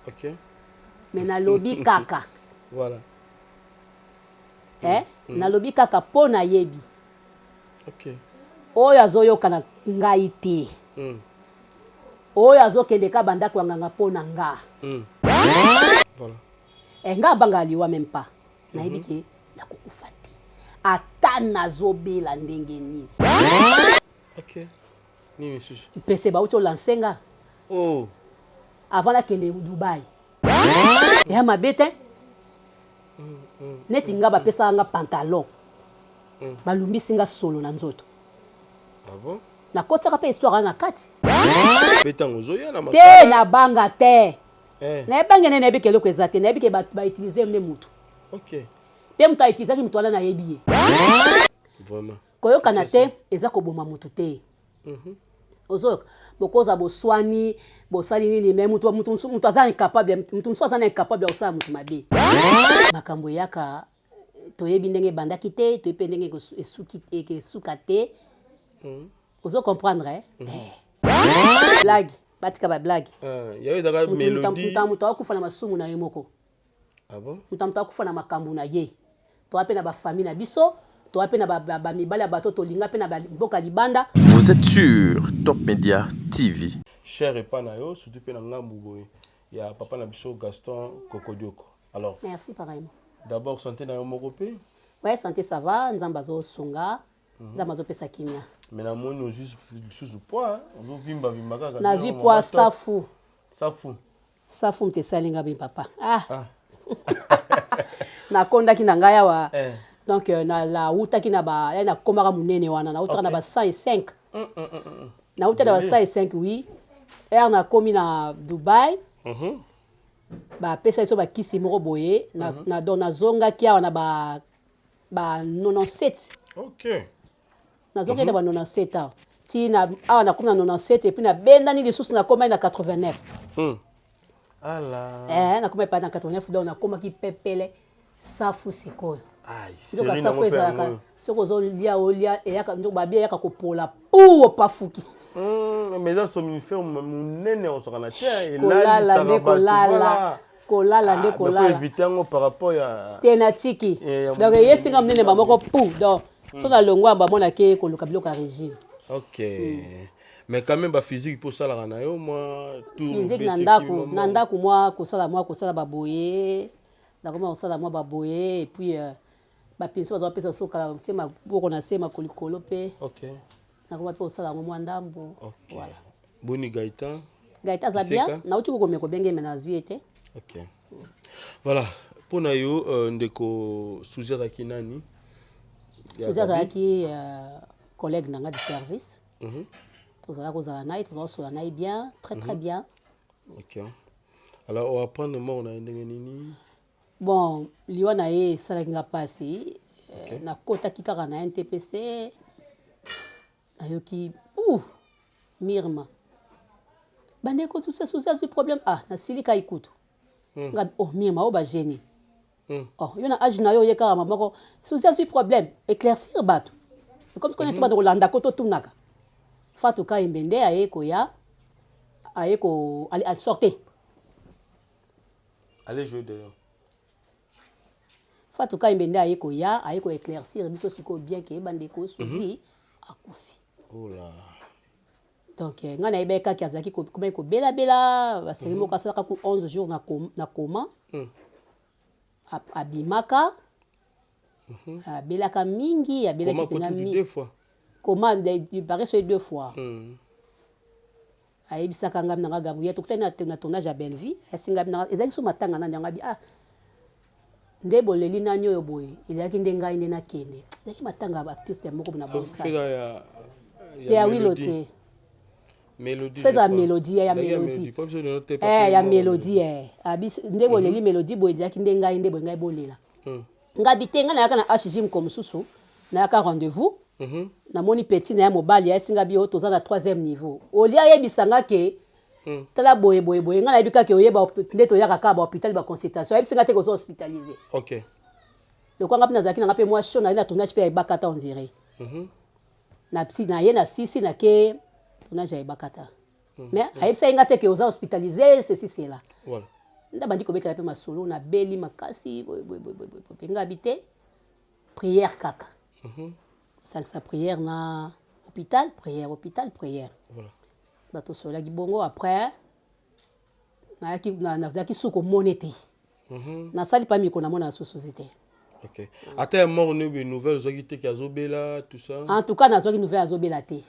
Okay. Mais nalobi kaka. Voilà. Eh? Nalobi kaka mpo nayebi. Okay. Oyo azoyoka na ngai te. Oyo azokende ka bandako ya nganga mpo na nga. Voilà. Eh, nga abangaka liwa même pas. Nayebi ke nakokufa te. Ata nazobela ndenge nini. Okay. Nini lisusu? Mpese bauti olanse nga. Oh. Avant nakende Dubai. Eya mabe te. Neti nga bapesaka nga pantalon. Balumbisi nga solo na nzoto. Ah bon? Nakotisaka mpe histoire wana na kati. Mpe ntango ozoya na Te, nabanga te. Eh. Nayebange nde nayebi ke eloko eza te. Nayebi ke bautilize nde mutu. Okay. Mpe moto autilisaki moto wana nayebi ye. Vraiment. Koyokana te eza koboma mutu te. Ozoyoka bokoza boswani bosali nini, mais mutu mutu mutu aza incapable, mutu mosusu aza na incapable ya kosala mutu mabe. Makambo eyaka toyebi ndenge ebandaki te, toyebi mpe ndenge esuki esuka te. Ozo comprendre, eh? Eh. Blague, batika ba blague. Ah, yayo ezaka mélodie. Moto akufa na masumu na ye moko. Ah bon? Moto akufa na makambo na ye. Toa mpe na bafamille na biso, toa mpe na bamibali ya bato tolinga mpe na mboka libanda. Vous êtes sur Top Media TV. Cher epa na yo, surtout mpe na ngambu boye ya papa na biso Gaston Kokodioko. Alors, merci pareillement. D'abord santé na yo moko mpe? Ouais, santé ça va, Nzambe azosunga. Nzambe azopesa kimia. Mais namoni ozwi lisusu poids, ozovimba vimba kaka. Nazwi poids safu. Safu. Safu moto esali nga bien papa. Ah. Ah. Nakondaki na ngai awa. Eh. Donc nautaki na ba nakomaka monene wana, nautaka na ba 105. Nauta na ba 105, oui. Heure nakomi na Dubai. Bapesa biso bakisi moko boye na, na donc nazongaki awa na ba 97. Nazongaki na ba 97 awa. Ti na awa nakomi na 97 et puis nabendani lisusu nakomaki na 89. Ala. Eh, nakomaki pa na 89, donc nakomaki pepele safu sikoyo. Nzoka safu ezalaka soki ozolia olia eyaka nzoka babi eyaka kopola pu opafuki. Mais eza somnifère monene osaka te. Kolala nde kolala. Kolala nde kolala. Faut éviter yango par rapport ya te natiki. Donc eyesinga monene bamoko pu donc so nalongwa bamonaki koluka biloko ya régime. Ok. Mais quand même ba physique po salaka na yo mwa tour physique na ndako, na ndako mwa kosala, mwa kosala baboye, nakoma kosala mwa baboye et puis bapinso baza bapesa so kala tie maboko na se makolo likolo mpe. Nakoma mpe kosala yango mwa ndambo. Voilà. Boni Gaëtan? Gaëtan aza bien, nauti kokomeka kobenge me nazwi ye te. Ok. Voilà. Mpo na yo ndeko Suzy azalaki nani? Suzy azalaki collègue na nga du service. Tozala kozala na ye, tozala kosola na ye bien, très très bien. Ok. Alors oapprendre mort na ye ndenge nini? Bon, liwa na ye esalaki nga mpasi. Nakotaki kaka na NTPC, nayoki ouh Mirma bandeko Suzy azwi problème, ah nasilika ikutu. Nga oh Mirma oyo bagene. Oh yo na age na yo ye kaka moko Suzy azwi problème, éclaircir bato. Comme kone to bando kolanda ko totunaka. Fatou Kayembe nde aye koya, aye ko aller sortir. Allez jouer dehors. Fatou Kayembe nde aye koya, aye ko éclaircir biso sikoyo bien ke bandeko Suzy akufi. Oh là. Donc nga nayebaki kaka azalaki komaki kobelabela baseri moko asalaka ku 11 jours na coma. Abimaka, abelaka mingi, abelaki pena mingi. Deux fois. Coma il paraît soit deux fois. Ayebisaka ngai nanga Gabriel tokutani na tournage ya Bellevue, asinga nanga ezalaki so matanga nani yango abi ah nde boleli nani oyo boye ezalaki nde ngai nde nakende. Ezalaki matanga ya artiste moko na bosa. Te ya wilo te. Mélodie. Feza mélodie ya mélodie. Eh ya mélodie eh. Abi nde boleli mélodie boye ezalaki nde ngai nde boye ngai bolela. Ngabi te ngai nayaka na HG moko mosusu, nayaka rendez-vous. Namoni petit na ya mobali ayesinga bio toza na 3e niveau. Olia ayebisanga ke tala boye boye boye ngai nayebi kaka oyeba nde toyaka kaka ba hôpital ba consultation ayebisinga te koza hospitalisé. Lokola nga mpe nazalaki nanga mpe mwa chaud na ye na tournage mpe ya Ebakata on dirait. Na psi na ye na sisi na ke tournage ya Ebakata. Mais ayebisa ye nga te ke oza hospitalisé ceci cela. Voilà. Nde abandi kobetela mpe masolo, nabeli makasi boye boye boye boye boye. Nga abi te, prière kaka. Osangisa prière na hôpital, prière, hôpital, prière. Voilà. Bato tosololaki bongo. Après nayaki, nazalaki su komona te. Nasali pa mikolo, namona susu te. Ok, ata ya mort ne boye, nouvelle ozwaki te ke azobela, tout ça? En tout cas nazwaki nouvelle azobela te.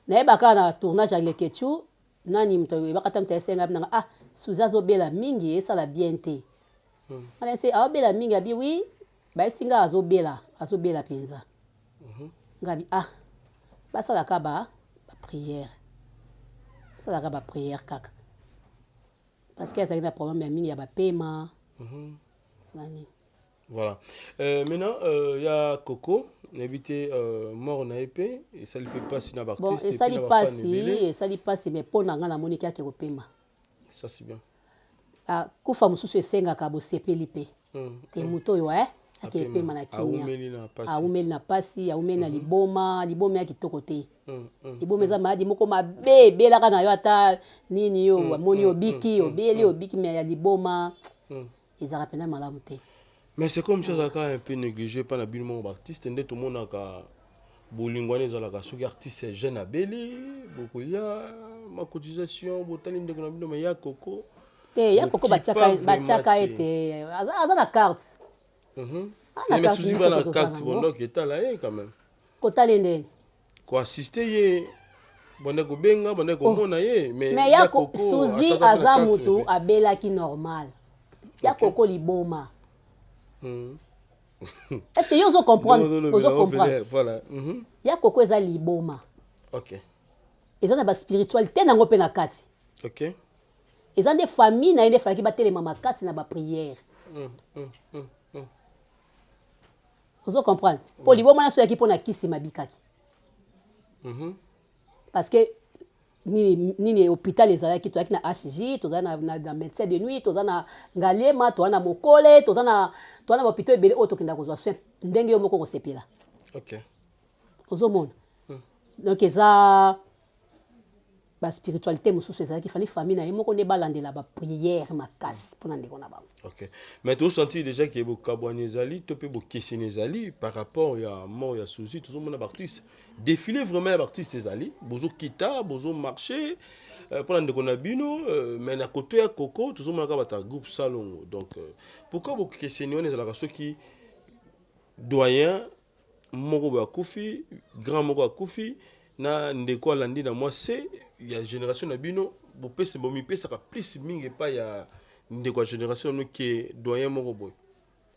Nayeba kaka na tournage ya Leketu, nani moto oyebaka ta, moto ayesenga nanga: "Ah, Suzi azobela mingi, esala bien te." Wana ese aobela mingi, abi wi, bayebisi nga azobela, azobela mpenza. Ngabi: "Ah, basalaka ba baprière, basalaka baprière kaka," parce que azalaki na problème ya mingi ya bapema nani. Voilà. Maintenant, ya Coco, nayebi te, mort na ye mpe esali mpe mpasi na Bon, baartiste. Esali mpasi, esali mpasi, mais mpo na nga namoniki ake kopema. Ça, c'est bien. Ah, kufa mosusu esengaka bosepeli mpe te. Moto oyo ake epema na kimia. Awumeli na pasi. Awumeli na pasi, awumeli na liboma. Liboma ya kitoko te. Liboma eza maladi moko mabe, ebelaka na yo ata nini, yo amoni obiki, obeli, obiki, mais ya liboma ezalaka mpenza malamu te. Mais c'est comme ça, ezalaka un peu négligé mpa na bino moko baartiste. Nde tomonaka bolingo wana ezalaka, soki artiste jeune abeli, bokoya macotisation, botali ndeko na bino. Mais ya Koko Te, ya Koko bokipa batiaka vraiment batiaka te. Ete aza na carte. Ah, na Mais carte Suzi nyonso ba na toza carte nango. bondoki etala ye quand même. Kotala ndeni? Koassiste ye, bande kobenga, bande komona ye, mais Mais ya ya Koko, Suzi ata aza mpe na aza carte mutu mpe. Abelaki normal, ya Koko liboma. Est ce que yo ozo comprendre? Ndenge Ozo ozolobela, comprendre? Voilà. Ya Koko eza liboma. Eza na baspiritualité nango mpe na kati. Eza nde famille na ye nde efalaki batelema makasi na baprière. Ozo comprendre? Mpo liboma nyonso oyaki mpo na kisi mabikaki. Parce que nini nini, hôpital ezalaki, tozalaki na HJ, toza na médecin de nuit, toza na Ngaliema, toza na Mokole, toza na bahôpitaux ebele oyo tokenda kozwa soin ndenge yo moko kosepela. Ozomona? Donc eza baspiritualité mosusu ezalaki, fali famille na ye moko nde balandela baprière makasi mpona ndeko na bango. Ok, mais tosentir déjà ke bokabwani ezali to mpe bokeseni ezali par rapport ya mort ya Suzi. Tozomona baartiste, défilé vraiment ya baartiste ezali, bozokita, bozomarche mpona ndeko na bino, mais na koto ya Koko tozomona kaka bato ya groupe Salongo. Donc pourquoi bokeseni wana ezalaka soki doyen moko boye akufi, grand moko akufi, na ndeko alandi na mwa se ya génération na bino, bopesa, bomipesaka plus mingi epai ya ndeko ya génération na bino ke doyen moko boye?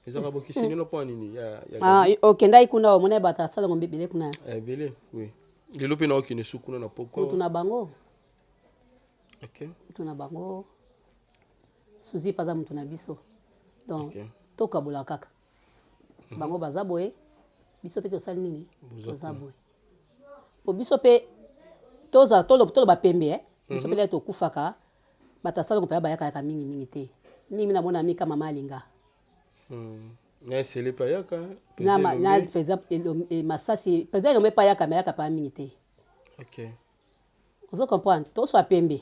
Ezalaka bokeseni wana mpo ya nini ya Ah, okendaki kuna, omona bato asalango ebele kuna. Ebele, oui. Lelo mpe naokende su kuna na pokwa. Mutu na bango. Mutu na bango, Suzi mpe aza mutu na biso, donc tokabola kaka. Bango baza boye, biso mpe tosali nini? Boza Toza kuna. boye po biso mpe tozala, toloba pembe, eh? Biso mpe lelo tokufaka, bato asaloko mpenza bayakayaka mingimingi te. Mingi namona mika mama alinga. Na esele mpe ayaka. Na, Président na Elombe. Président Masasi, président Elombe mpe ayaka, mais ayaka mpenza mingi te. Ozo comprendre? Toswa pembe.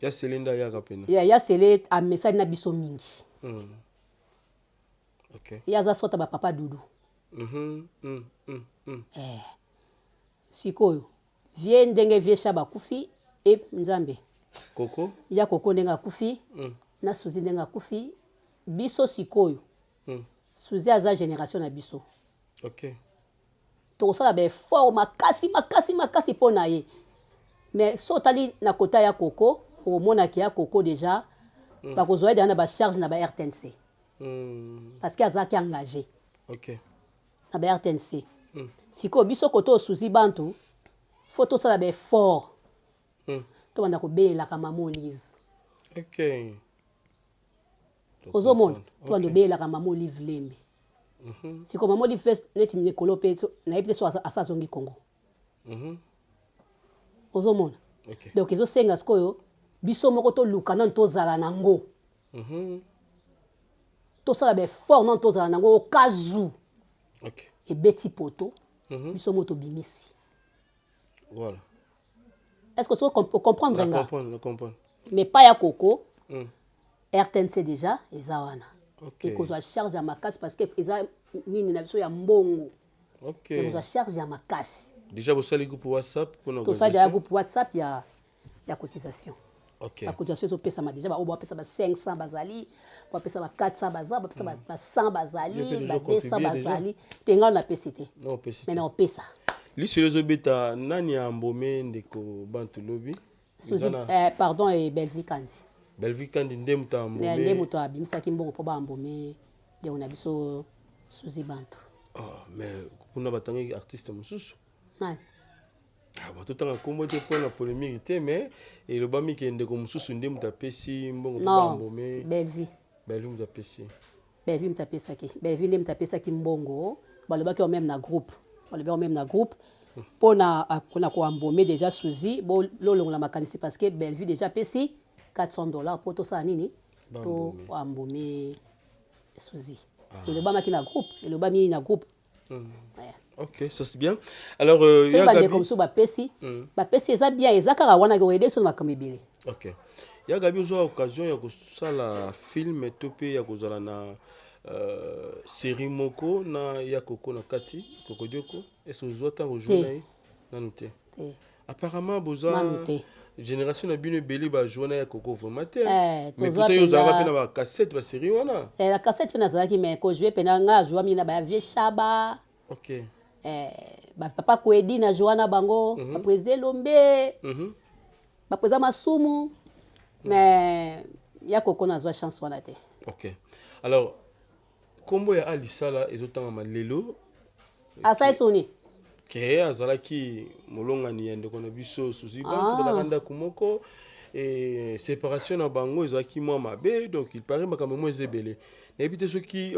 Ya sele nde ayaka pena. Ya sele amesali na biso mingi. Ye aza sota bapapa Dudu. Eh. Sikoyo vie ndenge vie sha bakufi e Nzambe. Koko. Ya Koko ndenge akufi na Suzi ndenge akufi, biso sikoyo, Suzi aza génération na biso. Tokosala baeffort makasi makasi makasi mpo na ye. Mais so otali na kota ya Koko, okomonaki ya Koko déjà bakozwa ye deja na bacharge na ba RTNC parce que azalaki engagé na ba RTNC. Sikoyo biso kote osuzi bantu, faut tosala baeffort, tobanda kobelelaka mama Olive. Ozomona, tobanda obelelaka mama Olive Lembe. Sikoyo mama Olive mpe neti mikolo mpe nayebi te so asa azongi Congo. Ozomona? Donc ezosenga sikoyo biso moko toluka nanu tozala nango, tosala baeffort nanu tozala nango au cas où ebeti poto, biso moko tobimisi. Voilà. Est ce que ozo comprendre Na nga? comprendre, na comprendre. Mais pa ya Koko. RTNC déjà eza wana. Ekozwa charge ya makasi parce que eza nini na biso ya mbongo. Ekozwa charge ya makasi. Déjà bosali groupe WhatsApp mpona Tosali déjà groupe WhatsApp ya cotisation. Bacotisation ezopesama déjà. Baoyo bapesa ba 500 bazali, bapesa ba 400 baza, bapesa ba 100 bazali, ba 200 bazali. Te, ngai napesi te, mais na opesa. Lisolo ezobeta, nani ya mbome ndeko Bantu lobi? Suzy, eh, pardon, e Bellevue Kandi. Bellevue Kandi nde moto ambome? Nde moto abimisaki mbongo mpo baambome ndeko na biso Suzy Bantu. Oh, mais kuna batangaki artiste mosusu. Nani? Ah, batotanga nkombo te mpona polémique te, mais elobami ke ndeko mosusu nde moto apesi mbongo mpo baambome. Bellevue. Bellevue moto apesi? Bellevue moto apesaki. Bellevue nde moto apesaki mbongo. Balobaki yo même na groupe, balobaki yo même na groupe mpona mpona koambome déjà Suzy. Bolongola makanisi parce que Bellevue déjà apesi 400 $ mpo tosala nini? To ambome Suzy. Elobamaki na groupe, elobami na groupe. Ok, ça c'est bien. Alors, soki bandeko mosusu bapesi, eza bien, eza kaka wana koyede so na makambo ebele. Ok, ya Gabi, ozwa occasion ya kosala film to mpe ya kozala na série moko na ya Koko na kati Kokodioko? Est-ce ozwa ntango ojouer na ye? Nanu te? Te. Apparemment boza génération na bino ebele bajouer na ya Koko vraiment te, mais pourtant yo ozalaka mpe na bacassette, basérie wana. Na cassette mpe nazalaki, mais kojouer mpenza, ngai ajouer mingi na baya Vieux Shaba. Bapapa Kwedi, na joua na bango, baprésident Elombe, baprésident Masumu, mais ya Koko nazwa chance wana te. Ok, alors nkombo ya Alisala ezotangama lelo. Asali soni. Ke azalaki molongani ya ndeko na biso Suzi Bantu. Bazalaka ndako moko e séparation na bango ezalaki mwa mabe. Donc il paraît makambo mwa eza ebele. Nayebi te soki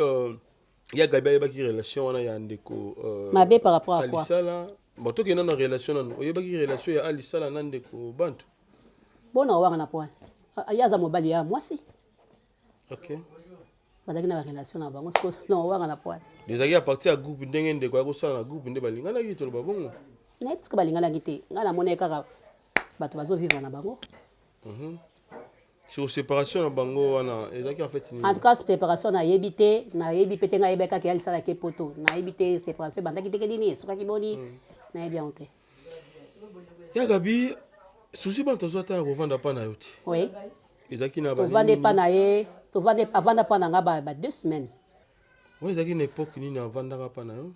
ya Gabi ayebaki relation wana ya ndeko Mabe par rapport à quoi? Alisala. Bon, tokenda na relation nanu. Oyebaki relation ya Alisala na ndeko Bantu? Bona owanga na point, ye aza mobali ya mwasi. Bazalaki na barelation na bango, siko na owanga na point. Ezalaki à partir ya groupe, ndenge ndeko ya kosala na groupe nde balinganaki, toloba bongo? Nayebi tika balinganaki te. Ngai namoni kaka bato bazovivre na bango. Sur séparation na bango wana ezalaki en fait nini? En tout cas préparation nayebi te, nayebi mpe te. Ngai yebaki kaka alisalaki poto. Nayebi te séparation ebandaki teke nini, esukaki boni, nayebi yango te. Ya Gabi, Susi Bantu azwa ata ya kovanda mpa na yo te? Oui. Ezalaki na Tovanda epa na ye, tovanda, avanda mpa na nga ba 2 semaines. Oyo ezalaki na époque nini avandaka mpa na yo?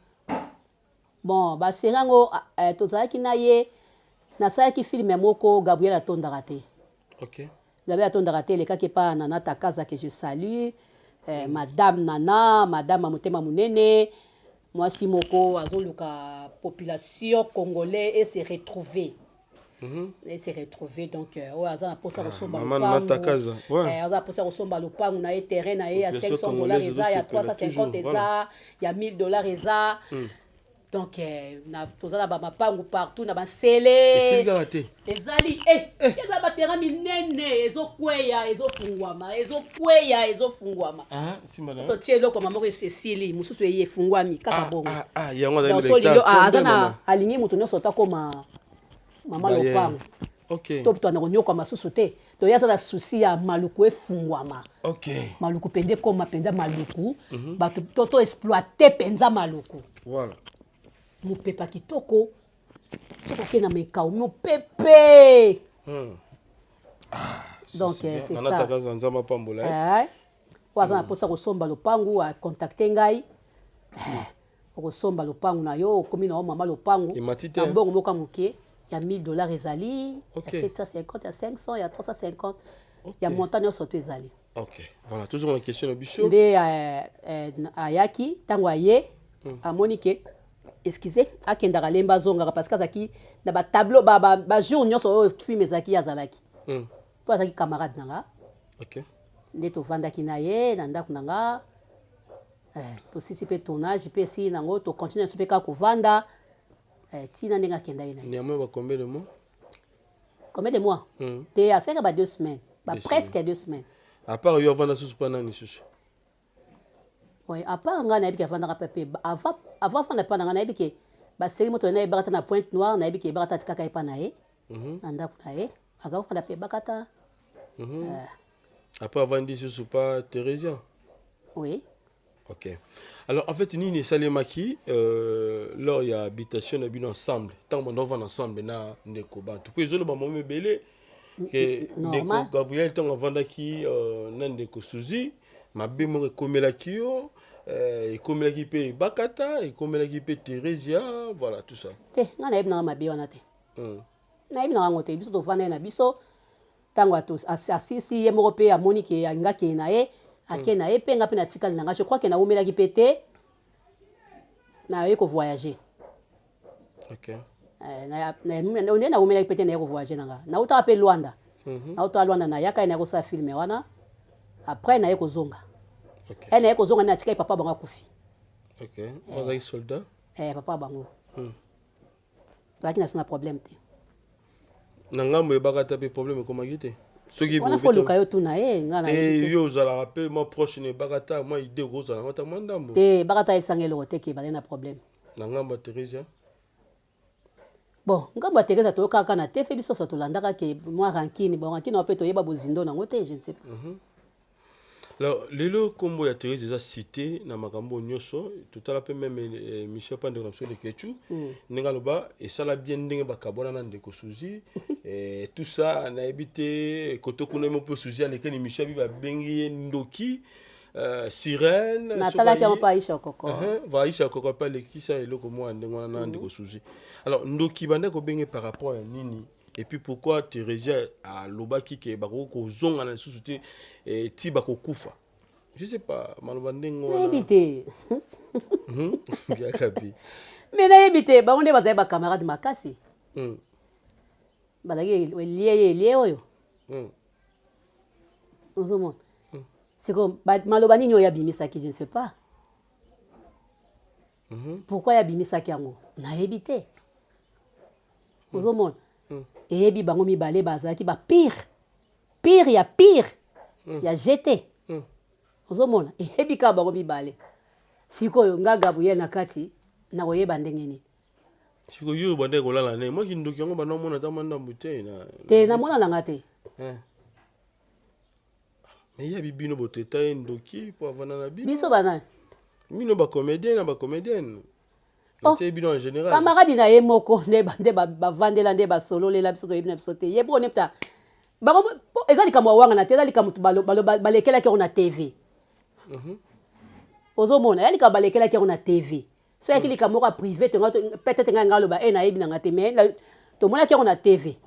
Bon, basérie yango, tozalaki na ye, nasalaki film moko, Gabriel atondaka te. Gabriel atondaka te, elekaki epa Nana Takaza, que je salue, madame Nana, madame ya motema monene, mwasi moko azoluka population congolais et se retrouver et se retrouver. Donc oyo aza na mposa kosomba lopango, aza na mposa kosomba lopango na ye, terrain na ye ya 500 $ eza, ya 350 eza, ya 1000 $ eza. Donc toza na bamapangu partout na basele. Ezali eza baterrain minene, ezokweya, ezofungwama, ezokweya, ezofungwama. Totie eloko moko esesili, mosusu eye efungwami kaka bongo. Aza na alingi moto nyonso to akoma mama lopango to twana konyokwama susu te. Toye aza na souci ya Maluku efungwama. Maluku mpenza ekoma mpenza Maluku, bato to exploite mpenza Maluku. Mopepa kitoko, soki okei na mekau, mopepe. Donc c'est ça. Nzambe apambola. Oyo aza na mposa kosomba lopangu, acontacte ngai. Okosomba lopangu na yo, okomi na yo mama lopangu na mbongo moko ya moke, ya 1000 $ ezali, ya 750, ya 500, ya 350, ya montant nyonso to ezali. Ok, voilà, toujours na question na biso. Nde ayaki, ntango aye, amoni ke, excuse, akendaka Lemba, azongaka parce que azalaki na batableau bajour nyonso oyo film ezalaki, ye azalaki, mpo azalaki camarade na nga. Nde tovandaki na ye na ndako na nga, tosisi mpe tournage mpe esili nango, tocontinue biso mpe kaka kovanda ntina ndenge akenda ye na ye. Néanmoins ba combien de mois? Combien de mois? Te, asalaka ba 2 semaines, ba presque 2 semaines. À part yo, avanda susu mpa nani susu? Oui, à part ngai, nayebi ke avandaka mpe mpe avant avanda mpa na ngai, nayebi ke basérie moto nayebaka ta na Pointe Noire, nayebi ke ebaka ta atikaka ye mpa na ye na ndako na ye, aza kofanda mpe ebaka ta. Après avandi susu pa Thérésia. Oui. Ok. Alors en fait nini esalemaki lors ya habitation na bino ensemble, ntango banda ovanda ensemble na ndeko Bantu, mpo ezoloba mamo ebele ke ndeko Gabriel ntango avandaki na ndeko Suzy, mabe moko ekomelaki yo, ekomelaki mpe Ebakata, ekomelaki mpe Thérésia, voilà tout ça. Te, ngai nayebi nanga mabe wana te. Nayebi nanga yango te. Biso tovanda ye na biso ntango asisi ye moko mpe amoni ke alingi akende na ye, ake na ye mpe nga mpe natikali na nga. Je crois ke nawumelaki mpe te, naye kovoyage. Nde nawumelaki mpe te, naye kovoyage na nga. Nautaka mpe Lwanda. Nautaka Lwanda, nayaka ye, naye kosala film wana. Après naye kozonga. Naye kozonga nde natikali papa bango akufi. Ok. Bazalaki soldat? Papa bango. Bazalaki na so na problème te. Na ngambo Ebakata mpe problème ekomaki te? Soki wana fo luka yo tuna ye, nga na te. Yo ozalaka mpe mwa proche na Ebakata, mwa idée okozala ngo ata mwa ndambo. Te, Ebakata ayebisanga eloko te ke bazali na problème. Na ngambo ya Thérésia? Bon, ngambo ya Thérésia toyokaka kaka na te mpe biso nyonso tolandaka ke mwa rancune. Bon, rancune wana mpe toyeba bozindo nango te, je ne sais pas. Alors lelo nkombo ya Thérèse eza cité na makambo oyo nyonso. Totala mpe même émission mpa ndeko na biso Lekechu, ndenge aloba esala bien ndenge bakabwana na ndeko Suzy, tout ça. Nayebi te koto kuna mo mpe Suzy aleki na émission abi babengi ye ndoki, sirène. Natalaki yango mpe Aisha Koko. Va Aisha Koko mpe alekisa eloko mwa ndenge wana na ndeko Suzy. Alors ndoki bande kobenge par rapport ya nini? Et puis pourquoi Thérésia alobaki ke bakoki kozonga na lisusu te ti bakokufa? Je sais pas, maloba ndenge wana. Nayebi te. Biakapi. Mais nayebi te, bango nde bazali bacamarade makasi. Bazalaki elie ye elie oyo. Ozomona sikoyo maloba nini oyo abimisaki, je ne sais pas pourquoi ye abimisaki yango, nayebi te. Ozomona, eyebi bango mibale bazalaki bapire pire ya pire ya gt. Ozomona, eyebi kaka bango mibale. Sikoyo nga Gabriel na kati nakoyeba ndenge nini? Sikoyo yo bandaki kolala ne mwa kindoki yango, banda omona ata mwa ndambo te na Te, namona nanga te. Mais yabi bino boteta ye ndoki mpo avanda na bino. Biso banani? Bino bacomédien na bacomédienne. Oh, natie bino en général. Camarade na ye moko nde bavandela nde basololela. Biso toyebi na biso te. Ye moko nde bango po eza likambo ya wangana te, eza likambo balekelaki yango na TV. Ozomona, ya likambo balekelaki yango na TV. So yaki likambo moko ya privé, peut-être ngai aloba e nayebi nanga te, mais tomonaki yango na TV.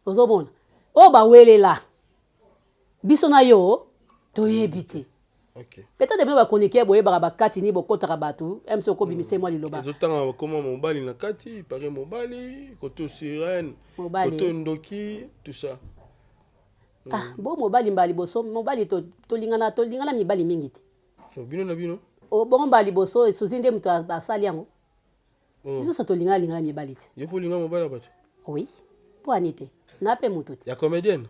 Ozomona, oyo bawelela biso na yo toyebi te. Peut-être bino bakonike boyebaka bakati nini bokotaka bato mc okobimisa mwa liloba. Ezotanga bakoma mobali na kati pare mobali koto sirène. Mobali. Koto ndoki, tout ça. Ah bo mobali mbala liboso mobali tolingana tolingana mibali mingi te. So, bino na bino. Bongo mbala liboso Suzi nde moto asali yango. Biso so tolingana lingana mibali te. Yo mpo olinga mobali ya bato? Oui, mpo ani te na mpe motu te. Ya comédienne?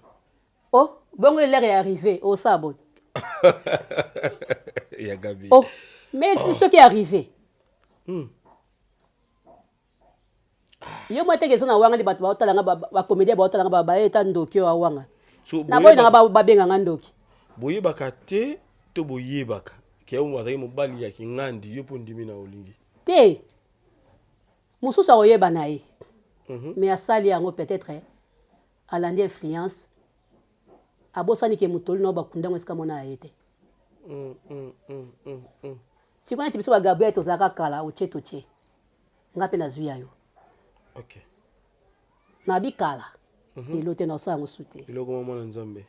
Oh, bongo l'heure ya arrivé osala boni? Ya Gabi. Oh, mais soki arrivé yo mwa teke so na wanga nde bato baotalanga, bacomédien baotalanga, baeta ndoki oyo awanga. So, naboyi nanga babenganga ndoki. Boyebaka te to boyebaka ke oyo azalaki mobali ya kingandi, yo mpo ndimi na olingi? Te, mosusu akoyeba na ye, mais asali yango peut-être alandi influence, abosani ke motoli na oyo bakunda yango esika mona ya ye te. Sikoyo neti biso bagabriel tozalaka kala otie totie, nga mpe nazwi ya yo. Nabi kala, lelo te, naosala yango su te. Eloko mwa mwana Nzambe.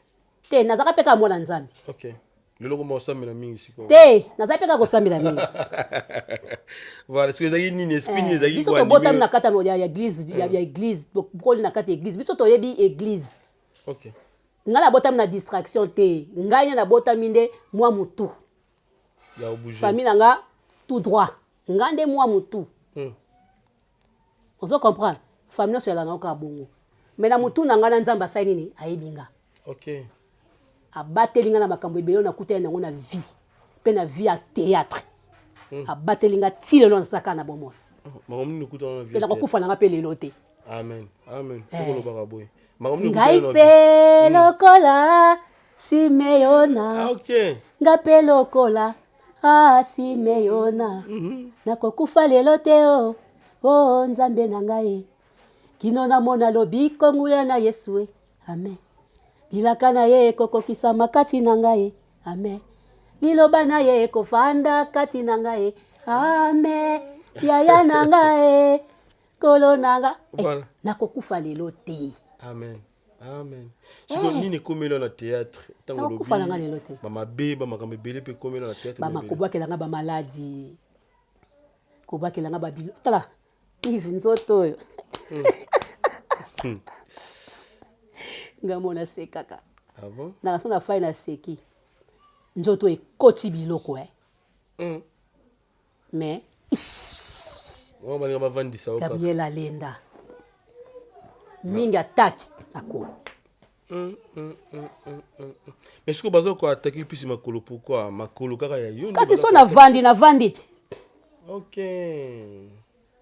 Te, nazalaka mpe kaka mwana Nzambe. Ok, lelo koma osambela mingi sikoyo? Te, nazali mpe kaka kosambela mingi. Voilà, soki ezalaki nini, esprit nini ezalaki? Biso tobotami na kati ya église, ya église, tokoli na kati ya église, biso toyebi église. Ngai nabotami na distraction te, ngai nde nabotami nde mwa motu. Ya obouge. Famille na nga tout droit, ngai nde mwa motu. Ozo comprendre, famille nyonso yalanga kaka bongo, mais na motu na ngai na Nzambe asali nini, ayebi nga. Abateli nga na makambo ebele oyo nakutani nango na vie mpe na vie ya théâtre. Abateli nga ti lelo, naza kaka na bomoi. Makambo nini okutana na vie? Mpe nakokufa nanga mpe lelo te. Amen, amen. Soki olobaka boye, makambo nini Ngai okutana na vie? Mpe lokola. Simeona. Ah, okay. Nga mpe lokola ah, Simeona. Nakokufa lelo te o oh, Nzambe na ngai kino namona lobiko nguya na Yesu e. Amen. Bilaka na ye ekokokisama kati na ngai. Amen. Liloba na ye ekofanda kati na ngai. Amen. Yaya na ngai, kolo na nga. Eh, Voilà. Nakokufa lelo te. Amen. Amen. Sikoyo nini ekomeli na théâtre ntango Nakokufa na nga lelo te. Bamabe, bamakambo ebele mpe ekomeli na théâtre. Kobwakela nga bamaladi, kobwakela nga babilo. Tala Yves, nzoto oyo nga mona sekaka. Ah bon? Naka so na fai na seki, nzoto ekoti biloko eh. Mais Wana balinga bavandisa yo kaka. Gabriel Alenda mingi ataki makolo. Mais sikoyo baza koatake mpisi makolo, pourquoi makolo kaka ya yo nde Kasi baza so navandi, navandi te. Ok.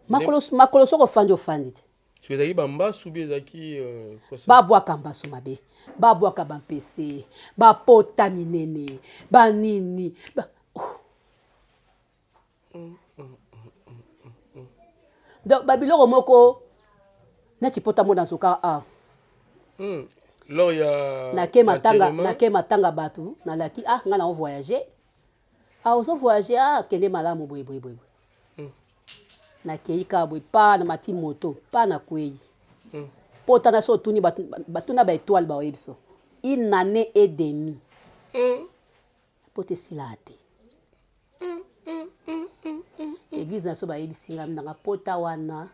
Makolo, makolo soko ofandi, ofandi te. Soki ezalaki bambasu bi ezalaki quoi ça? Babwaka mbasu mabe, babwaka bampese, bapota minene, banini ba... Oh. Donc babiloko moko neti pota mona azoka a Lors ya nake matanga, enterrement. Nake matanga bato nalaki ah nga na voyage, ah ozo voyage, ah kende malamu, boye boye boye boye. Nakei kaka boye pa na mati moto pa nakwei pota na so otuni bato, batuna ba étoile baoyebi so une année et demi pota esilaka te. Église na so bayebisi nga nanga pota wana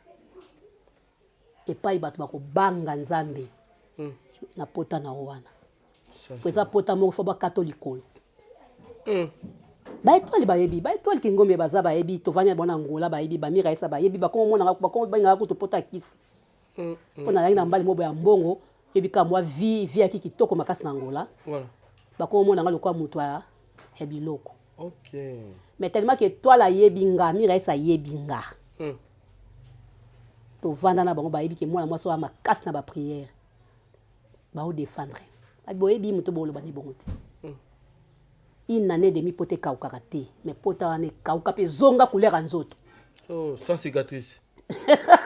epai bato bakobanga Nzambe na pota na yo wana. Ça, po eza pota moko fo bakata likolo. Baétoile bayebi, baétoile Kingombe baza bayebi, tovandi na bango na Angola, bayebi bamira esa, bayebi bakongo monanga, bakongo bengaka kutu pota kisi mpo nazalaki na mbali moko ya mbongo, yebi kaka mwa vie, vie yaki kitoko makasi na Angola. Bakongo monanga lokola moto ya biloko. Mais tellement que étoile ayebi nga, mira esa ayebi nga, tovanda na bango, bayebi ke mwana mwasi oyo makasi na baprière, baodefendre, boyebi moto boloba nde bongo te. Une année demi pota ekaukaka te, mais pota wana ekauka mpe ezonga couleur ya nzoto. Oh, sans cicatrice.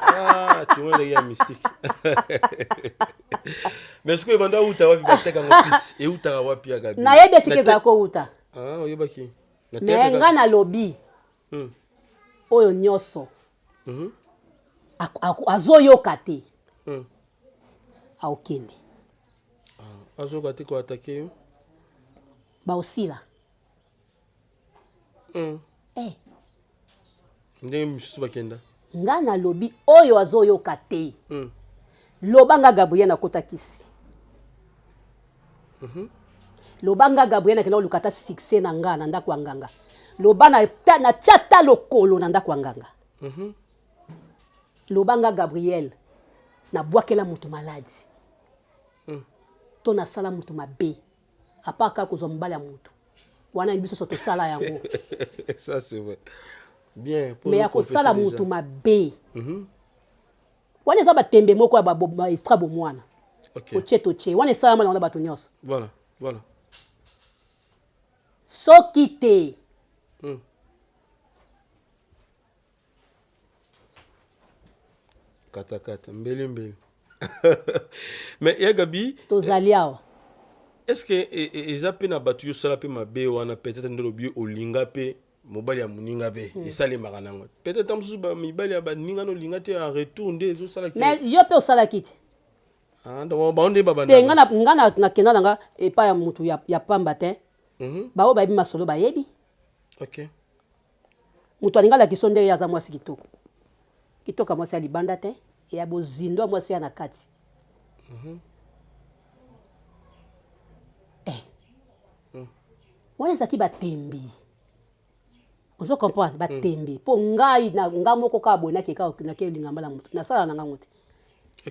Ah, tu vois, ya mystique. Mais sikoyo ebanda uta wapi? Bateka yango fils eutaka wapi ya Gabi? Nayebi esika ezala kouta. Ah, oyebaki na Mais théâtre nga kaka? nalobi oyo nyonso azoyoka te, aokende. Azoka te koatake yo. Baosila. Eh. Ndenge misusu bakenda. Nga nalobi oyo azoyoka te. Loba nga Gabriel nakota kisi, loba nga Gabriel nakenda koluka ata succès na nga na ndako ya nganga, loba natia ta lokolo na ndako ya nganga, loba nga Gabriel nabwakela moto maladi to nasala moto mabe, apart kaka kozwa mobali ya moto wana, biso so tosala yango. Ça, c'est vrai bien. Mais ya kosala moto mabe wana eza batembe moko ya baesprit bomwana. Otie totie wana esalama nango na bato nyonso. Voilà. Soki te, Katakata, mbeli mbeli. Mais ya Gabi, tozali awa. Est ce que eza mpe na bato yosala mpe mabe wana? Peut-être nde olobi olinga mpe mobali ya moninga mpe esalemaka nango. Peut-être ntango mosusu bamibali ya baninga na olinga te, en retour nde ezosalaki. Mais yo mpe osalaki te. Ah, donc bango nde te. Babandaka. Nga nakenda na nga epai ya motu ya pamba te. Baoyo bayebi masolo bayebi. Moto alingi alakisa ndenge ye aza mwasi kitoko kitoko ya mwasi ya libanda te, ya bozindo ya mwasi ya na kati. Eh. Wana ezalaki batembi, ozo comprendre, batembi mpo ngai na nga moko kaka boye nake kaka nake olinga mbala moto nasala na ngango te.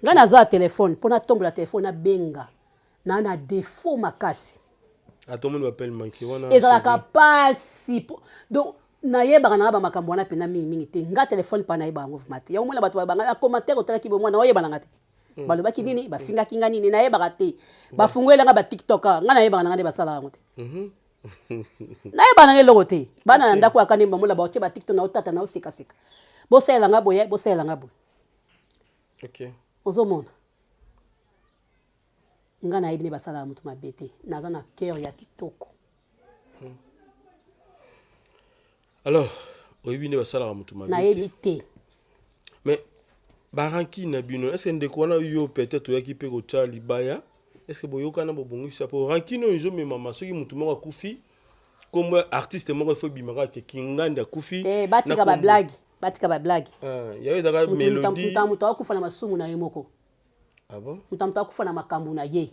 Ngai naza ya telefone mpo natombola telefone nabenga na défaut makasi. Atomoni baappel manqué wana. Ezalaka pasi donc nayebaka nanga bamakambo wana mpena mingimingi te. Nga telefone mpa nayeba yango vraiment te. Yango mona bato babanga na commentaire otalaki bo mwana oyeba nanga te. Balobaki nini, bafingaki nga nini, nayebaka te. Bafungwela nga ba TikTok, nga nayebaka na nga nde basalaka yango te. Nayebaka na nga eloko te. Bana na ndako aka nde bamola baotie ba TikTok na otata na osekaseka, bosalela nga boye, bosalela nga boye. Ozomona, nga nayebi nde basalaka moto mabe te. Naza na cœur ya kitoko. Alors, oyebi nde basalaka moto mabe? Nayebi te. Mais barancune na bino, est ce que ndeko wana yo peut-être oyaki mpe kotia libaya, est ce que boyokana, bobongisa? Po rancune oyo ezomemama, soki motu moko akufi, kombo ya artiste moko ifo ebimaka ke Kingandi akufi. Te, batika bablague, batika bablague. Yayo ezalaka mélodie. Moto akufa na masumu na ye moko. Ah bon? Moto akufa na makambo na ye.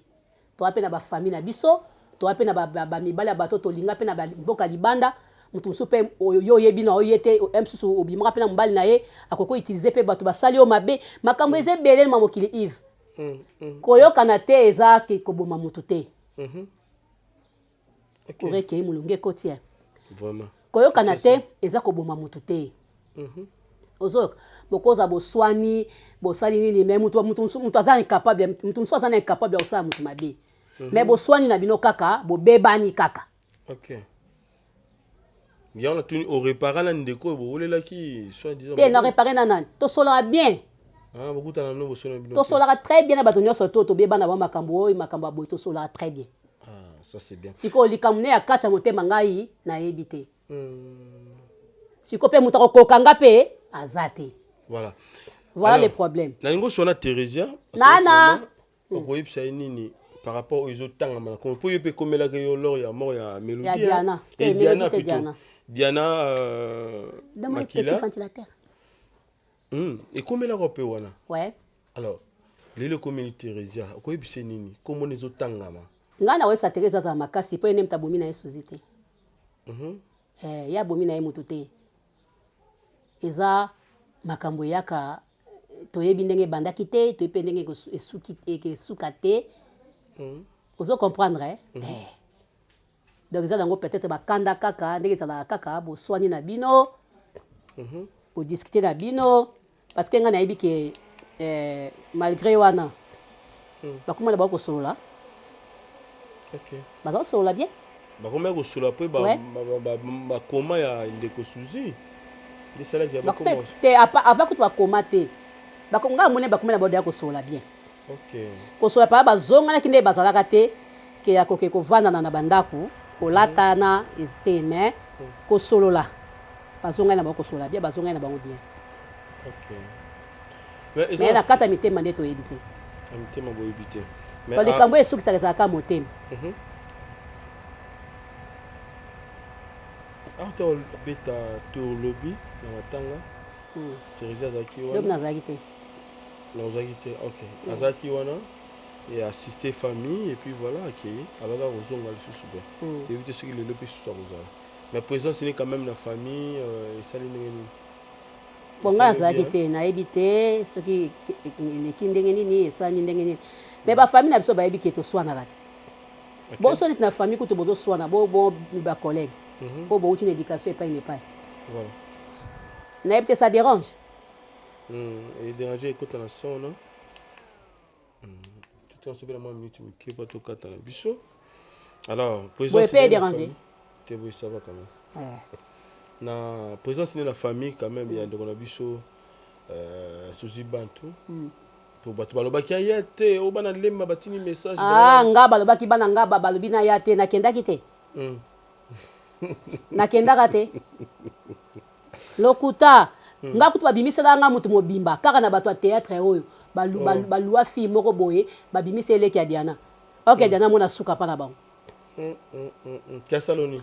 Toa mpe na bafamille na biso, toa mpe na bamibali ya bato tolinga mpe na mboka libanda. Moto mosusu mpe yo oyebi na oye te, mosusu obimaka mpe na mobali na ye, akoki utiliser mpe bato basali yo mabe. Makambo eza ebele ma mokili, Yves. Koyokana te eza koboma motu te. Orekei molongi ekoti ya koyokana te eza koboma motu te. Ozoyoka, bokoza boswani, bosali nini, mais mutu aza incapable, mutu mosusu aza na incapable ya kosala motu mabe, mais boswani na bino kaka, bobebani kaka. Ok, yango natuni, orépara na ndeko oyo bowolelaki soi-disant? Te, na réparé na nani? Tosolaka bien. Ah, bokutana no, bosolo na bino? Tosolaka très bien na bato nyonso to tobebana bango. Makambo oyo, makambo ya boye, tosolaka très bien. Ah, ça c'est bien. Sikoyo likambo ne ya kati ya motema, ngai nayebi te. Sikoyo mpe moto akokoka nga mpe aza te. Voilà. Alors, le problème. Nalingi oswana Thérésia. Nana. Okoyebisa ye nini par rapport oyo ezotangama na Kongo? Mpo yo mpe ekomelaki yo lors ya mort ya Mélodie? Ya Diana. Te, Mélodie Diana te, plutôt. Diana. Diana Dans mon petit Makila. ventilateur. Ekomelaka mpe wana. Alors lelo ekomeli Thérésia, okoyebisa ye nini komona ezotangama? Ngai nakoyebisa Therese azala makasi, mpo ye nde moto abomi na ye Suzi te. Eh, ye abomi na ye motu te. Eza makambo eyaka, toyebi ndenge ebandaki te, toyebi mpe ndenge esuka te. Ozo comprendre, eh? Eh. Donc eza nango peut-être bakanda kaka ndenge ezalaka kaka, boswani na bino, bodiscute na bino, parce que ngai nayebi ke malgré wana bakoma na bango kosolola. Baza kosolola bien. Bakomaki kosolola mpe bakoma ya ndeko Suzi nde esalaki ya bakoma? Te, avant kutu bakoma te. Ngai amoni bakoma na bango deya kosolola bien. Kosolola paa, bazonganaki nde bazalaka te ke ya koke kovandana na bandako, kolatana te, mais kosolola bazongani na bango, kosolola bien, bazongani na bango bien. Mais na kati ya mitema nde toyebi te. Na mitema boyebi te. To likambo oyo esukisaka ezalaka motema. Awa te obeta tour lobi na matanga, Thérésia azalaki lobi? Wana Nazalaki te. Na ozalaki te, ok. Azalaki wana et assister famille et puis voilà, akei, abaka kozonga lisusu be. Toyebi te soki lelo mpe susu akozala, mais présence ne quand même na famille esali ndenge nini? Bon, ngai nazalaki te, nayebi te soki eleki ndenge nini, esalami ndenge nini, mais bafamille na biso bayebi ke toswanaka te. Boso neti na famille kutu bozoswana, bo bacollègue oyo bouti na éducation epai na epai. Nayebi te, ça dérange. Edérange, ekota na son na totika soki na mwa minute moke po tokata na biso. Alors, présence mpe déranger? Te, boye ça va quand même. Na présence ne na famille quand même ya ndeko na biso Suzi Bantu, po bato balobaki aya te, oyo bana Lemba batini message. Ah, nga balobaki bana nga balobi na ya te, nakendaki te. Nakendaka te, lokuta. Nga kutu babimisela nga mutu mobimba kaka na bato ya théâtre oyo baluwa fille moko boye, babimisa eleki ya Diana. Ok, Diana mona suka mpa na bango. Kasaloni.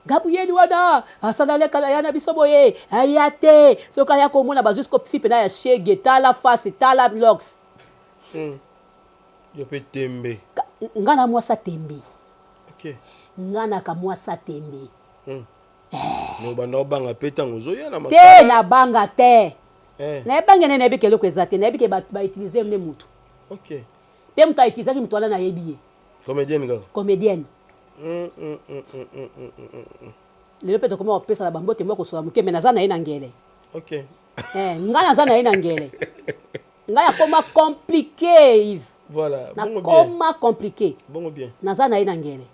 Gabriel wana asala leka ya na biso boye, aya te. Soki aya komona, bazwi siko fi mpena ya shege, tala face, tala lox. Yo mpe tembe. Nga na mwasa tembe. Nga naka mwasa tembe. Me obanda obanga mpe ntango ozoya na Te, nabanga te. Nayebange nde nayebi ke eloko eza te, nayebi ke bautilize nde mutu. Mpe moto autilisaki moto wana, nayebi ye. Comédienne kaka? Comédienne. Lelo mpe tokoma kopesana bambote moko, kosola moke, me naza na ye na ngele. Nga naza na ye na ngele. Ngai akoma compliqué, Yves. Voilà. Nakoma compliqué. Bongo bien. Naza na ye na ngele.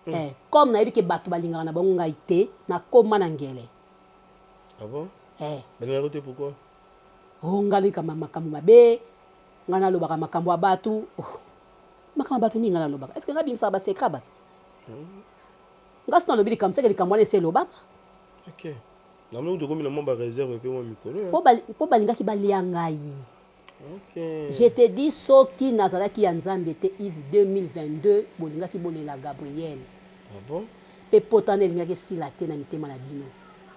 Eh, comme nayebi ke bato balingaka na bango ngai te, nakoma na ngele. Ah bon? Eh. Balingaka te pourquoi? Oh, ngai nalingaka makambo mabe, ngai nalobaka makambo ya bato. Oh. Makambo ya bato nini ngai nalobaka? Est-ce que ngai bimisaka ba secret ya bato? Ngai soki nalobi likambo, seke likambo wana esi elobama. Ok. Namoni tokomi na mwa ba réserve mpe mwa mikolo. Mpo balingaki balia ngai. Okay. Je te dis, soki nazalaki ya Nzambe te, Yves, 2022 bolingaki bolela Gabriel. Ah bon? Mpe pota wana elingaki esila te na mitema na bino.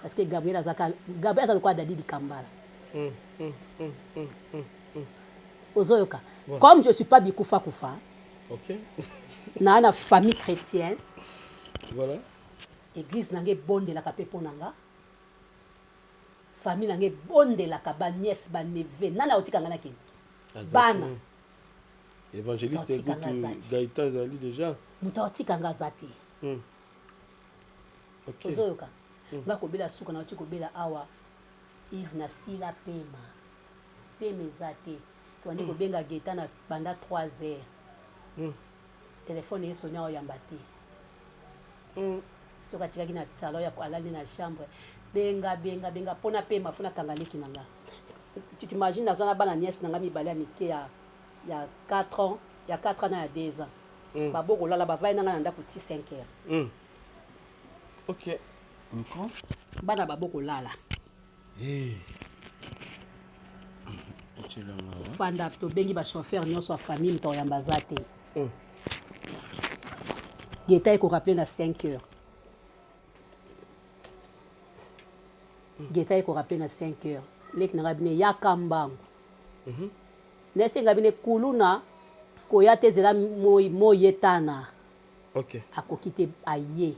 Parce que Gabriel azaka, Gabriel aza lokola Dadi Dikambala. Ozoyoka? Voilà. Comme je suis pas bikufa kufa. Ok. Na na famille chrétienne. Voilà. Église na ngai ebondelaka mpe mpo na nga. Famille na ngai ebondelaka, ba nièce, ba neveu. Nani akotika ngai nakende? Bana. Évangéliste écoute, Gaëtan azali déjà. Moto akotika ngai aza te. Okay. Ozoyoka? Nga kobela suka na kobela awa Yves na sila pema. Pema eza te. Tobandi kobenga Gaëtan na banda 3 heures. Téléphone esoni aoyamba te. Soki atikaki na salon ya alali na chambre, benga benga benga mpona pema, fona kanga leki na nga. Tu t'imagines, naza na bana nièce na nga mibale ya mike ya 4 ans, ya 4 ans na ya 2 ans. Babokolala, bavai na nga na ndako ti 5 heures. Ok. Micro. Bana babokolala. Hey. Fanda, tobengi bachauffeur nyonso ya famille, moto oyamba aza te. Geta ekorappeler na 5 heures. Geta ekorappeler na 5 heures. Leki na ngai bine yaka mbangu. Nesenga bine kuluna koya te, ezela moi moi etana. Ok. Akoki te aye.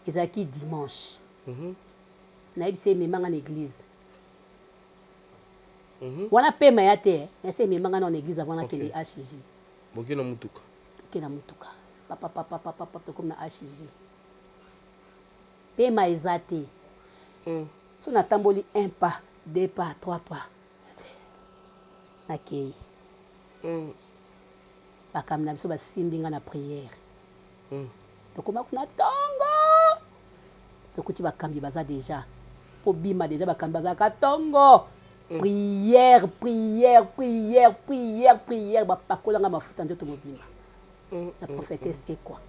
Ezalaki dimanche. Nayebisi ememanga na église. Wana pema ya te, nayebisi ememanga na église avant nakende HJ. Boke na mutuka. Toke na mutuka. Papa papa papa papa, tokomi na HJ. Pema eza te. So natamboli un pas, deux pas, trois pas. Nakei. Bakambi na biso basimbi nga na prière. Tokoma kuna ntongo. Tokuti bakambi baza déjà. Po bima déjà bakambi bazalaka ntongo. Prière, prière, prière, prière, prière, bapakolanga mafuta nzoto mobimba. Na prophétesse ekwa.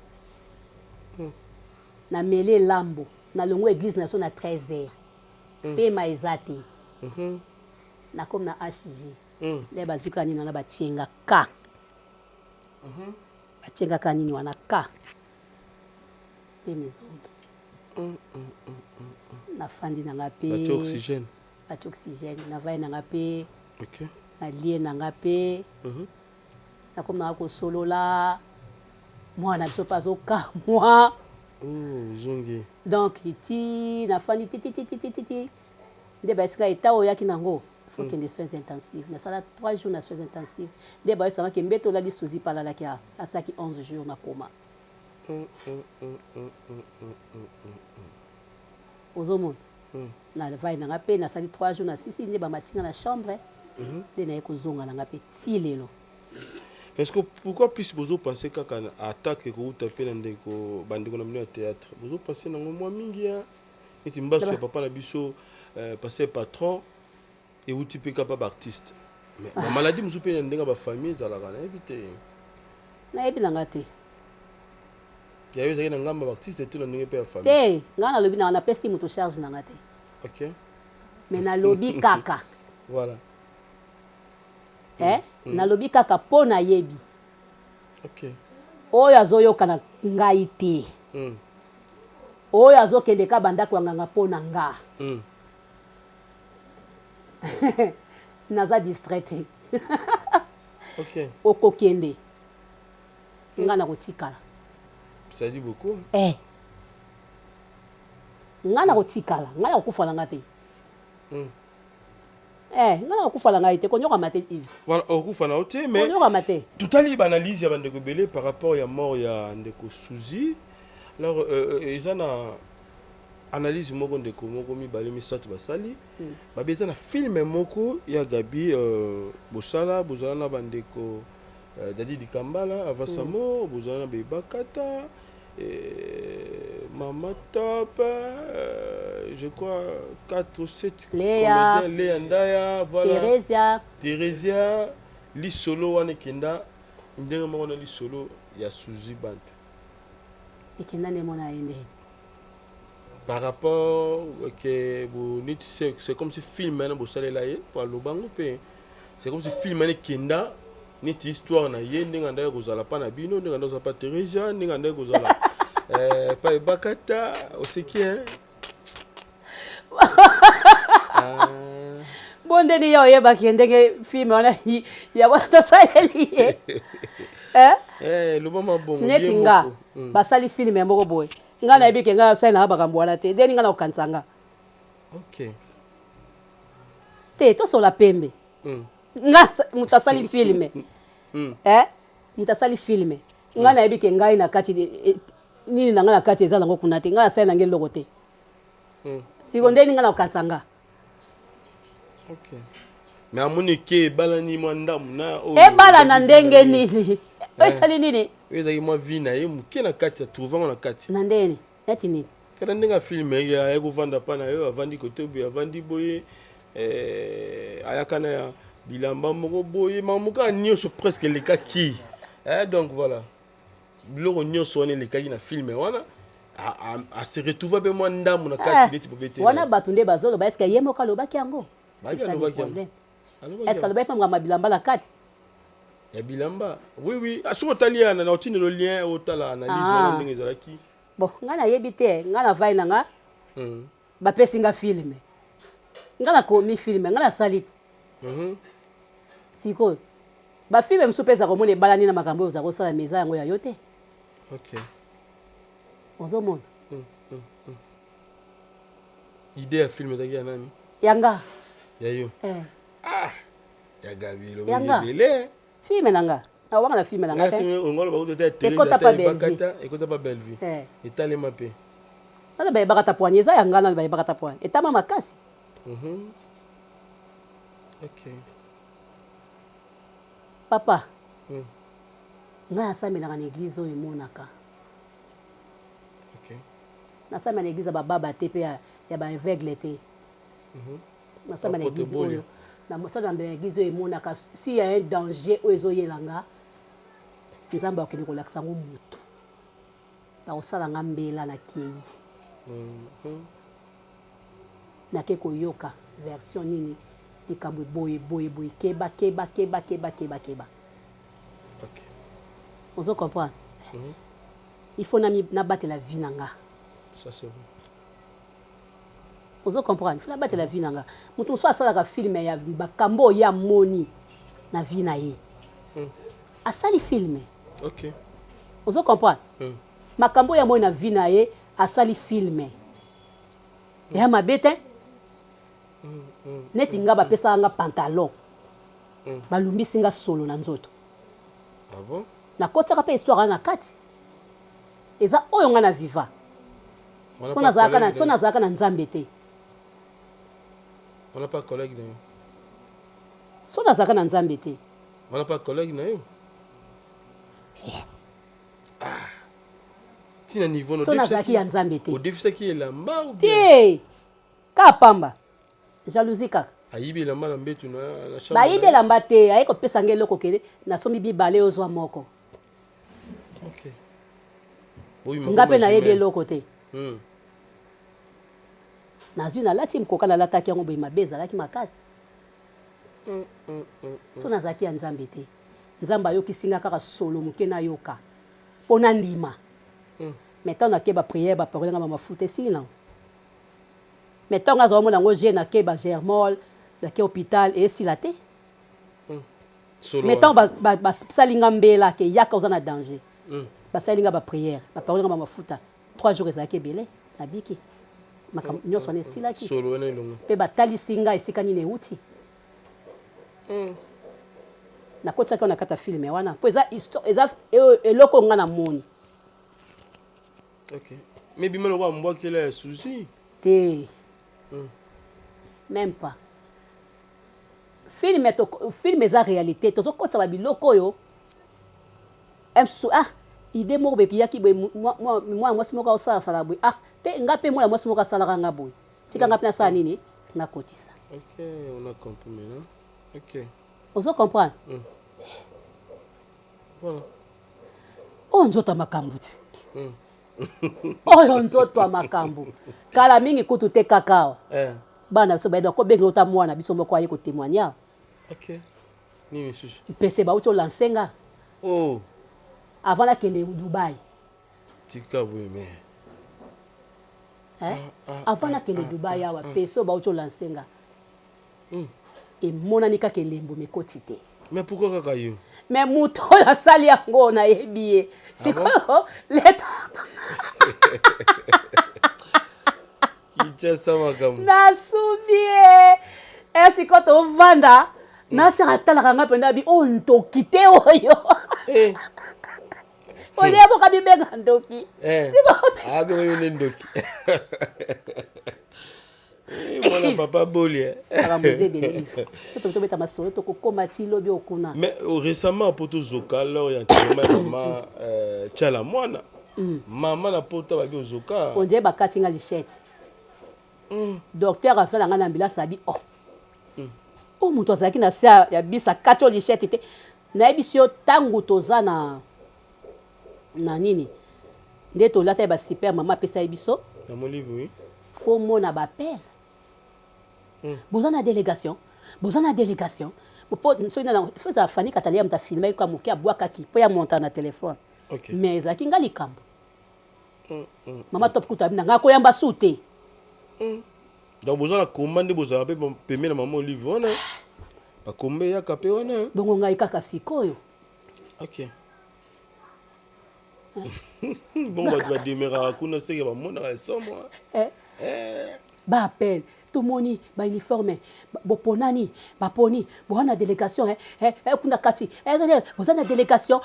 Nameli elambo, nalongwa église na so na 13 heures. Pema eza te. Nakomi na HJ. Le bazwi kaka nini wana, batienga ka. Batienga kaka nini wana ka. Pema ezongi. Nafandi na nga mpe. Batie oxygène. Batie oxygène, navai na nga mpe. Ok. Nalie na nga mpe. Nakomi nanga kosolola. Mwana biso mpe azokamwa. Oh, zongi. Donc ti nafandi titititititi nde bayesika eta oyaki nango, faut kende soins intensives. Nasala 3 jours na soins intensives. Nde bayesamaki mbeto olali Suzi mpe alalaki, asalaki 11 jours na koma. Ozomona, navai na nga mpe, nasali 3 jours na sisi nde bamatinga na chambre, nde naye kozonga na nga mpe ti lelo. Est-ce que pourquoi plus bozo penser kaka na attaque ekouta mpe na ndeko, bandeko na bino ya théâtre, bozo penser nango mwa mingi ya neti mbasu ya papa na biso, pasteur patron, euti mpe kapa baartiste, mais bamaladie mosusu mpe na ndenge ya bafamille ezalaka, nayebi te. Nayebi na nga te. Yayo ezalaki na ngambo ya baartiste te, na ndenge mpe ya famille? Te, ngai nalobi nanga, napesi moto charge na nga te. Ok. Mais nalobi kaka. Voilà. Eh? Nalobi kaka mpo nayebi. Ok. Oyo azoyoka na ngai te. Oyo azokende ka bandako ya nganga mpo na nga. Naza distrait te. Ok. Okokende. Nga nakotikala. Ça dit beaucoup. Eh. Nga nakotikala, nga nakokufa na nga te. Eh, nga nakokufa na ngai te, konyokama te, Yves. Voilà, okufa na yo te, mais Konyokama te. Totali baanalyse ya bandeko ebele par rapport ya mort ya ndeko Suzy. Alors eza na Analyse moko ndeko moko mibale misato basali babi eza na film moko ya Gabi bosala bozala na bandeko Dadi Dikambala avant sa mort, bozala na Bebakata, Mama Top, je crois 4 ou 7. Léa. Comédiens, Léa Ndaya, voilà. Theresia. Theresia. Lisolo wana ekenda ndenge moko na lisolo ya Suzy Bantu. Ekenda nde mona ye ndenge. Par rapport que neti c'est comme si film wana bosalela ye po alobango mpe c'est comme si film wana ekenda neti histoire na ye, ndenge andaki kozala pa na bino, ndenge andaki kozala pa Theresia, ndenge andaki kozala pa Ebakata. Oseki, hein? Ah. Bo ndeni ya oyebaki ye ndenge film wana ya wana tosaleli ye? Eh? Eh, loba mabongo. Neti ye nga moko. Basali film ya moko boye, nga nayebi ke nga asali nanga makambo wana te. Ndeni nga na kokanisa nga te, tosola pembe. Nga moto asali film, eh? Moto asali film, nga nayebi ke ngai na kati nini na ngai na kati eza nango kuna te. Ngai asali nange eloko te. Siko ndeni nga na kokanisa nga? Ok, mais amoni ke ebalani mwa ndambu na oyo. Ebala na ndenge nini? Oyo esali nini? Oyo ezalaki mwa vie na ye moke na kati, atrouve yango na kati. Na ndeni neti nini? Kata ndenge afilme, aye kovanda mpa na yo, avandi kote boye, avandi boye, ayaka na ya bilamba moko boye, makambo kaka nyonso presque elekaki. Donc voilà, biloko nyonso wana elekaki na film wana, ase retrouve mpe mwa ndambu na kati neti bobete. Wana bato nde bazoloba. Est-ce ye moko alobaki yango? Baki alobaki yango. Est-ce alobaki mpe makambo ya bilamba na kati? Ya bilamba, oui. Soki otali ya na otindelo lien, otala analyse wana ndenge ezalaki. Bon, ngai nayebi te. Ngai na vai na nga, bapesi nga film, ngai nakomi film, ngai nasali te. Sikoyo bafilm mosusu mpe eza komona ebalani na makambo oyo oza kosala, mais eza yango ya yo te. Ozomona? Idée ya film ezalaki ya nani? Ya nga. Ya yo? Eh. Ah, ya Gabi elobi. Yanga. Ebele. Film na nga, nawanga na film na nga te. Ongolo bakuta te. Ekota pa Bellevue. Ebakata ekota pa Bellevue. Eh. Etalema mpe. Nana bayebaka ta poigne eza ya nga, nana bayebaka ta poigne etama makasi. Papa, ngai asamelaka na église oyo emonaka. Nasambela na église ya bababa te mpe ya baaveugle te. Nasambela na Bapote église bolia. oyo nasambela na église oyo emonaka. Si ya un danger oyo ezoyela nga, Nzambe akokende kolakisa yango motu, bakosala nga mbela, nakei, nake koyoka version nini, likambo boye boye boye, keba keba keba keba keba keba. Ozo comprendre? Il faut nabatela vie na nga. Ça, c'est vrai. Ozo comprendre? Il faut nabatela vie na nga. Moto mosusu asalaka film ya makambo oyo amoni na vie na ye, asali film. Ozo comprendre? Makambo oyo amoni na vie na ye, asali film eya mabe te. Neti nga, bapesaka nga pantalon, balumbisi nga solo na nzoto. Ah bon? Nakotiaka mpe histoire wana na kati, eza oyo nga na viva. Wana so pa nazalaka na collègue so na yo. Nazalaka na Nzambe te. Wana pa collègue na yo. So nazalaka na Nzambe te. Wana pa collègue na yo. Ah. Tina niveau no So nazalaki ya Nzambe te. Odefisaki elamba ou bien? Te, kaka pamba jalousie kaka. Ayibi elamba na mbetu na chambre Bayibi na ye. Elamba te, aye kopesa nga eloko, kende, nasombi mibale, ozwa moko. Bobima Nga mpe koma nayebi jumelle. eloko te. Nazwi, nalati mokoka, nalataki yango boye, mabe ezalaki makasi. So nazalaki ya Nzambe te, Nzambe ayokisi nga kaka solo moke, nayoka mpo nandima. Mais ntango nake baprière, baparole nga, bamafuta esili nango. Mais ntango azala omona yango, je nake bagermol, nake hôpital, esila te. Solo Mais wana. ntango basali nga mbela ke yaka, oza na danger, basali nga baprière, baparole nga bamafuta, 3 jours ezalaki ebele, nabiki, makambo nyonso wana esilaki. Solo wana elongo. Mpe batalisi nga esika nini euti. Nakotisaki wana na kati ya film wana mpo eza histoire, eza eloko nga namoni. Ok, mais bima lokola mbwakela ya Suzi. Te, même pas. Film, film eza réalité. Tozokotisa babiloko oyo mosusu. Ah, idée moko boye eyaki boye, mwana mwasi moko aosalasala boye. Ah te, nga mpe mwana mwasi moko asalaka nga boye, tika nga mpe nasala nini, nakotisa. Ok, on a compris maintenant. Ok. Ozo comprendre? Voilà. Oyo nzoto ya makambo ti, oyo nzoto ya makambo. Kala mingi kutu te, kaka awa bana biso bayeba kobenga ota mwana biso moko aye kotémoigner. Ok, nini lisusu? Mpese bauti olancer nga Oh. avant nakende Dubai. Tika boye, mais Eh? Avant nakende Dubai awa, pese oyo bauti olancer nga emonani kaka elembo mekoti te. Mais pourquoi kaka yo? Mais moto oyo asali yango, nayebi ye sikoyo leta. Kinshasa makambo. Nasubi ye e sikoyo tovanda, nasera atalaka nga mpenza bi oyo ndoki te oyo. Olia boka bibenga ndoki. Abenga yo nde ndoki. Eh, mwana papa boli. Makambo eza ebele. So tobeta masolo, tokokóma ti lobi okuna. Mais récemment po tozoka lors ya enterrement ya mama Tiala Mwana, mama na pota babi ozoka. On dirait bakati nga lichette. Docteur asala nga na ambulance abi oh oyo moto azalaki na se ya bisa akati oyo lichette te. Nayebisi yo, ntango toza na nini nde tolata ya basuper, mama apesa ye biso. Na molive, oui. Fo mona bapele, boza na délégation, boza na délégation po soki fo ezala Fani Katalia, moto afilmaki ka moke, abwakaki mpo ya monta na telefone. Mais ezalaki nga likambo. Mama Top kuta abi na nga koyamba su te. Donc boza na komba nde bozala mpe pembeni na mama Olive wana, bakomba eyaka mpe wana. Bongo ngai kaka sikoyo. Ok, bongo bato bademeraka kuna seke bamonaka esomo. Baappel tomoni bauniforme, boponani, baponi boza na délégation kuna kati, boza na délégation.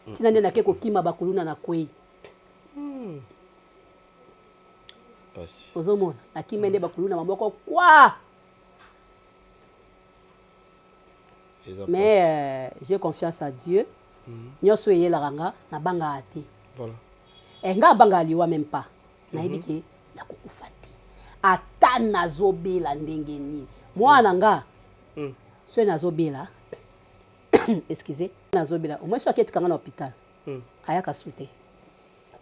Ntina nde nake kokima bakuluna na kwei. Pasi. Ozomona nakima nde bakuluna maboko kwa. Eza. Mais j'ai confiance à Dieu. Nyonso eyelaka nga, nabangaka te. Nga abangaka liwa même pas. Nayebi ke nakokufa te, ata nazobela ndenge nini. Mwana nga, soki nazobela, excuse, nazobela au moins soki aketika nga na hôpital, ayaka su te.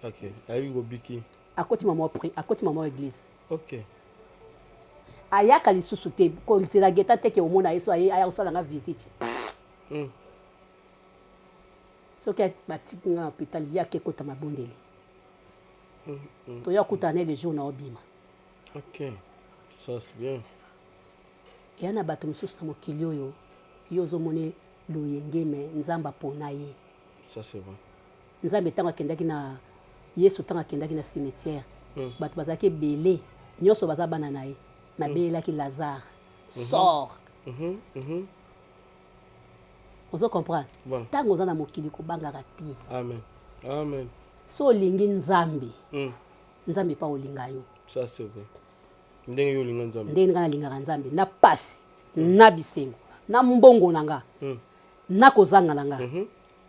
Ok, ayebi kobiki. Akoti mama pri, akoti mama église. Ok. Ayaka lisusu te konzela geta te ke omona ye so aye, aya kosala nga visite. Soki batiki nga na hôpital, ye ake kota mabondeli, toya kutana ne le jour na obima. Ok, ça c'est bien. Eya na bato mosusu na mokili oyo, yo ozomoni loyenge, me Nzambe apona ye. Ça c'est vrai. Nzambe ntango akendaki na Yesu, ntango akendaki na cimetière, bato bazalaki ebele, nyonso baza bana na ye, mabeyelaki Lazare sort. Ozo comprendre? Voilà. Ntango oza na mokili, kobangaka te. Amen, amen. So olingi Nzambe, Nzambe mpa olinga yo. Ça c'est vrai, ndenge yo olinga Nzambe. Ndenge nga nalingaka Nzambe, na pasi, na bisengo, na mbongo na nga, na kozanga na nga,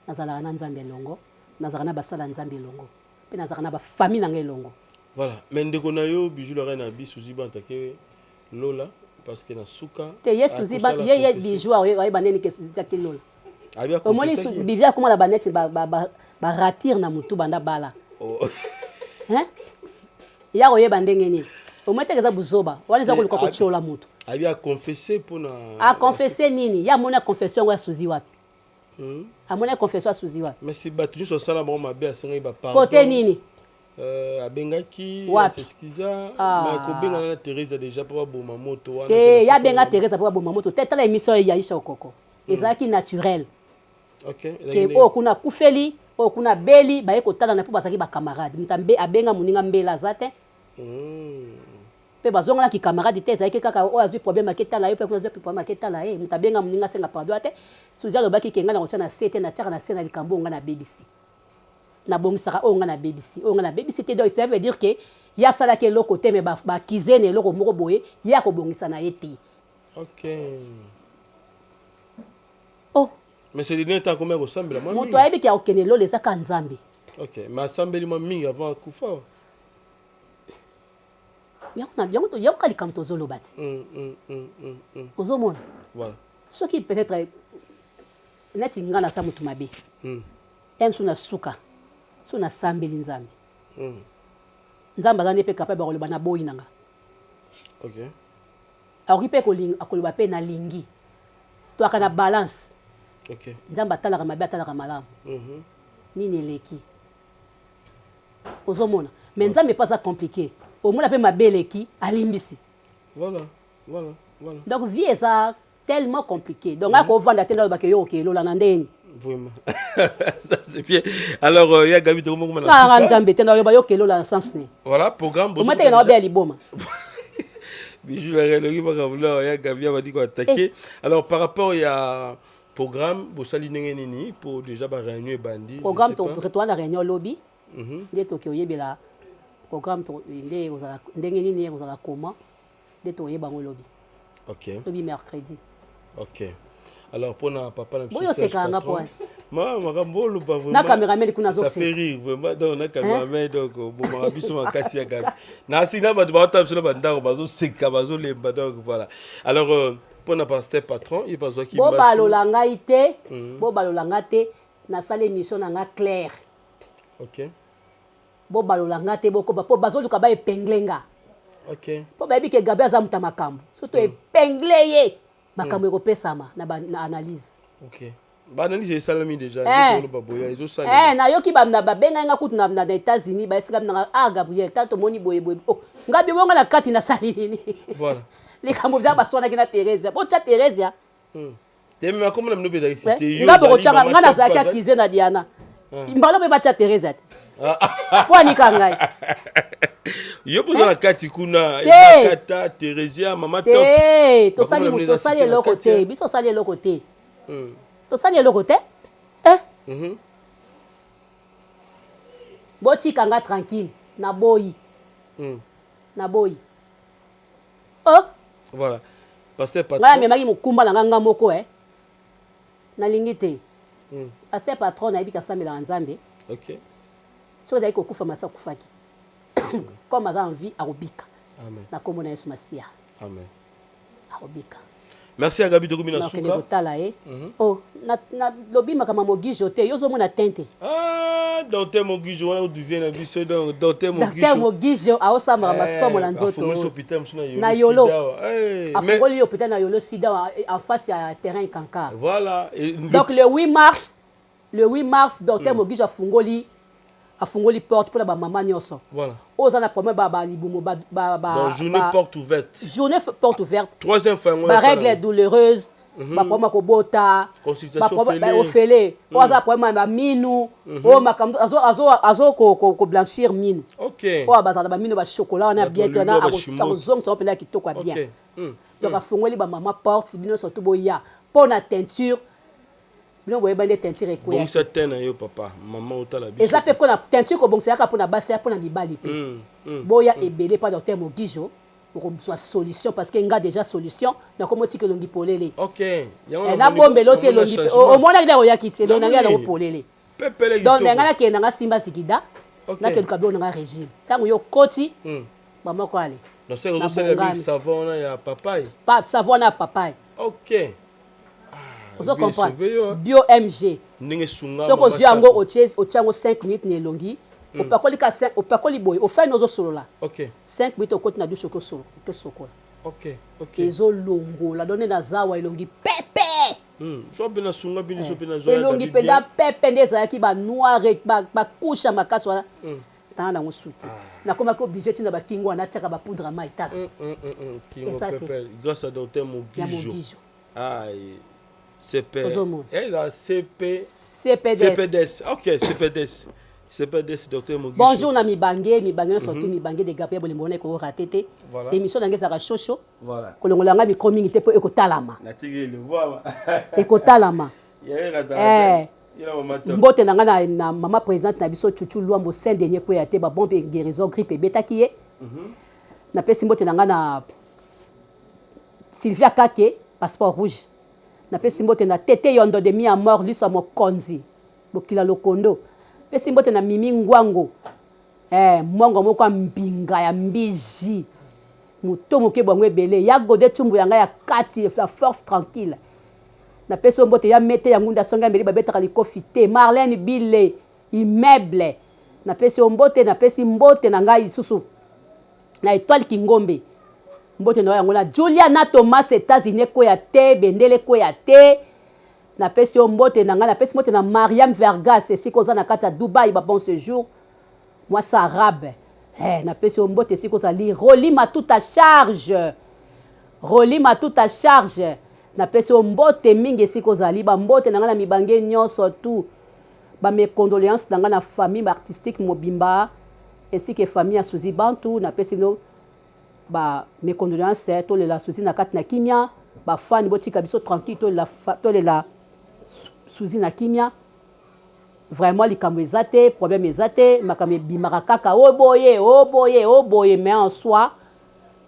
nazalaka na Nzambe elongo, nazalaka na basala Nzambe elongo, mpe nazalaka na bafamille na nga elongo. Voilà. Mais ndeko na yo Bijou la reine abi Suzi Bantake lola, parce que na suka te ye Suzi ye Bijou ayeba ndeni ke Suzi tiaki lola. Abi omoni akonfesaki. Bibi akoma na baneti baratire na motu banda bala. Oh. Hein? Ya koyeba ndenge nini omoi teke eza buzoba wana, eza Te, koluka kotiola motu. Abi aconfesse mpona Aconfesse nini? Ye amoni aconfession yango ya Suzi wapi? Amoni aconfession ya Suzi wapi? Mais si bato nyonso asala bango mabe, asengaki bapardon. Kote nini? Abengaki. Wapi? As'excusa. Ah. Mais kobengana na Theresa déjà mpo baboma moto wana. Te, mpe ye abenga nakufa. Theresa mpo baboma moto te. Tala émission ya Aisha Okoko, ezalaki naturel. Ok. Ke Ezalaki oyo kuna akufeli, oyo kuna abeli, baye kotalana mpo bazalaki bacamarade. Moto abenga moninga mbela aza te. Mpe bazonganaki camarade te. Ezalaki kaka oyo azwi problème aketala ye, mpe kuna azwi problème aketala ye. Moto abenga moninga asenga pardon te. Suzi alobaki ke ngai na kotya na se te, natiaka na se na likambo oyo ngai nabebisi. Nabongisaka oyo ngai nabebisi, oyo ngai nabebisi te. Donc ça veut dire que ye asalaki eloko te, mais bakize na eloko moko boye, ye akobongisa na ye te. Oh. Mais c'est le temps akomi akosambela mwa Moto ayebi ke akokende lola eza ka Nzambe. Ok, mais asambeli mwa mingi avant akufa. Yango yango likambo tozoloba ti. Ozomona. Soki peut-être neti nga naza moto mabe, ya mosusu na suka so nasambeli Nzambe, Nzambe aza nde mpe capable akoloba naboyi na nga. Akoki mpe akoloba mpe nalingi. Toyaka na balance. Nzambe atalaka mabe, atalaka malamu. Nini eleki, ozomona. Mais Nzambe mpe aza compliqué, omona mpe mabe eleki, alimbisi. Voilà. Donc vie eza tellement compliqué. Donc akovanda te, ndalobaka yo okelola na ndeni. Vraiment, ça c'est bien. Alors ya Gabi, tokomo na suka. Nzambe te, ndaloba yo okelola na sens ne. Voilà, programme. Omateke na wabe ya liboma. Bijou la reine, makambo ya Gabi abandi koattaquer. Alors, par rapport ya programme, bosali ndenge nini pour déjà ba réunion ebandi? Programme, toa na réunion lobi nde toke oyebela programme nde ekozala ndenge nini, ekozala comment, nde toyeba yango lobi. Lobi mercredi. Ok, alors mpona papa na biso osekanga po ma makambo oloba. Na cameraman kuna. Ça fait rire vraiment. Donc na cameraman, donc bomaka biso makasi ya Gabi na asi na bato baota biso na bandako, bazoseka, bazolemba. Donc voilà. Alors mpona pasteur patron, ye bazwaki. Bobalola ngai te, bobalola nga te. Nasala émission na nga claire. Bobalola nga te, bokoba mpo bazoluka baépingler nga. Mpo bayebi ke Gabi aza moto ya makambo. So to épingler ye, makambo ekopesama na analyse. Ok, baanalyse esalami déjà. Oloba boya ezosalema. Nayoki babengai nga kutu na États-Unis, bayesika nanga: "Ah Gabriel, ta tomoni boye boye." Oh, nga bibonga na kati nasali nini? Likambo eza baswanaki na Theresia, botya Theresia. Te, me makombo na bino mpe ezalaki cité. Nga bokotyaka nga nazalaki accusé na Diana, mbala mpe batya Theresia te mpo anika ngai. Yo mpoza na kati kuna, Ebakata, Theresia, mama Top. Te, tosali tosali eloko te, biso osali eloko te, tosali eloko te. Botika nga tranquille, naboyi, naboyi. Oh. Voilà, pasteur patron. Ngai amemaki mokumba na nga nga moko e, nalingi te. Pasteur patron, nayebi kasambelaka Nzambe. Soki ezali kokufa, masi akufaki. Comme aza en vie, akobika na nkombo na Yesu Masiya. Amen. Akobika. Merci ya Gabi, tokomi na suka. Kotala ye. Oh, nalobi makambo ya Mogijo te, yo ozomona te te. Ah, docteur Mogijo wana oduvie na biso. Donc docteur Mogijo, docteur Mogijo aosamaka masomo na nzoto na Yolo. Afungoli hôpital na Yolo Sida, en face ya terrain Kankar. Donc le 8 mars, le 8 mars, docteur Mogijo afungoli porte mpona bamama nyonso oyo oza na problème balibumu. Journée porte ouverte. Journée porte ouverte. Troisième fois. Barègle douloureuse, baproblème ya kobota ofele, oyo aza problème ya baminu, oyo makambo azo koblanchir minu, oyo bazala baminu bachocolat wana bien te, wana akozongisa mpenza ya kitoko ya bien. Donc afungoli bamama porte, bino surtout boya mpo na teinture. Bino boyeba nde teinture ekwea. Bongisa te na yo papa, mama otala biso. Eza mpe mpona teinture kobongisa yaka mpona basi, ya mpona mibali mpe. Boya ebele mpa docteur Mogijo, okozwa solution, parce que nga déjà solution nakomotika elongi polele. Nabombela te elongi, omonaki nde oyaki ti elongi na ngai yango polele. Donc ngai nakende nanga simba zikida, nakeluka biloko nanga régime. Ntango yo okoti bamoko ale. Savon ya papaye. Savon wana ya papaye. Ozo comprendre, bio mg. Ndenge sunga. Soki ozwi yango, otie yango 5 minutes na elongi, opakoli ka, opakoli boye, ofani, ozosolola 5 minutes, okoti na douche, okosokola, ezolongola. Donc nde nazawa elongi pepe. Elongi mpenza pepe, nde ezalaki banoir, bacouches ya makasi wana, tanga nango su te. Nakomaki obligé ntina bakingo wana, atiaka bapoudre ya mai, tala. Eza te. Grâce à docteur Mogijo. CP. Eza CP. CPDS. CPDS. Ok, CPDS. CPDS, docteur Mogijo. Bonjour na mibange, mibange nyonso, surtout mibange de Gabriel Bolembo, wana ekorater te. Émission na ngai ezalaka shosho. Kolongola ngai micro mingi te mpo ekotalama. Natikeli. Voilà. Ekotalama. Mbote na ngai na mama présidente na biso, Chuchu Lwambo, Saint Denis ekweya te, babon mpe guérison, grippe ebetaki ye. Napesi mbote na ngai na Sylvia Kake, passeport rouge. Napesi mbote na Tete Yondo de mi amor, liso ya mokonzi, bokila lokondo. Pesi mbote na Mimi Ngwango, mwango moko ya mbinga ya mbiji, moto moke bwango ebele ya Gode Tsumbu ya ngai ya kati, la force tranquille. Napesi yo mbote ya mete ya ngunda, songe ya mbeli, babetaka likofi te. Marlene Bile immeuble, napesi yo mbote. Napesi mbote na ngai lisusu na Étoile Kingombe, mbote na yo yango na Julia na Thomas, États-Unis ekweya te, bendele ekweya te. Napesi yo mbote na ngai. Napesi mbote na Mariam Vergas, esika oza na kati ya Dubai, babon séjour, mwasi arabe. Napesi yo mbote esika ozali. Roli Matuta Charge, Roli Matuta Charge, napesi yo mbote mingi esika ozali. Bambote na ngai na mibange nyonso tu, bames condoléances na ngai na famille artistique mobimba ainsi que famille ya Suzi Bantu. Napesi bino ba mes condoléances. Tolela Suzi na kati na kimia. Bafani, botika biso tranquille, tolela, tolela Suzi na kimia. Vraiment, likambo eza te, problème eza te. Makambo ebimaka kaka o boye, o boye, o boye, mais en soi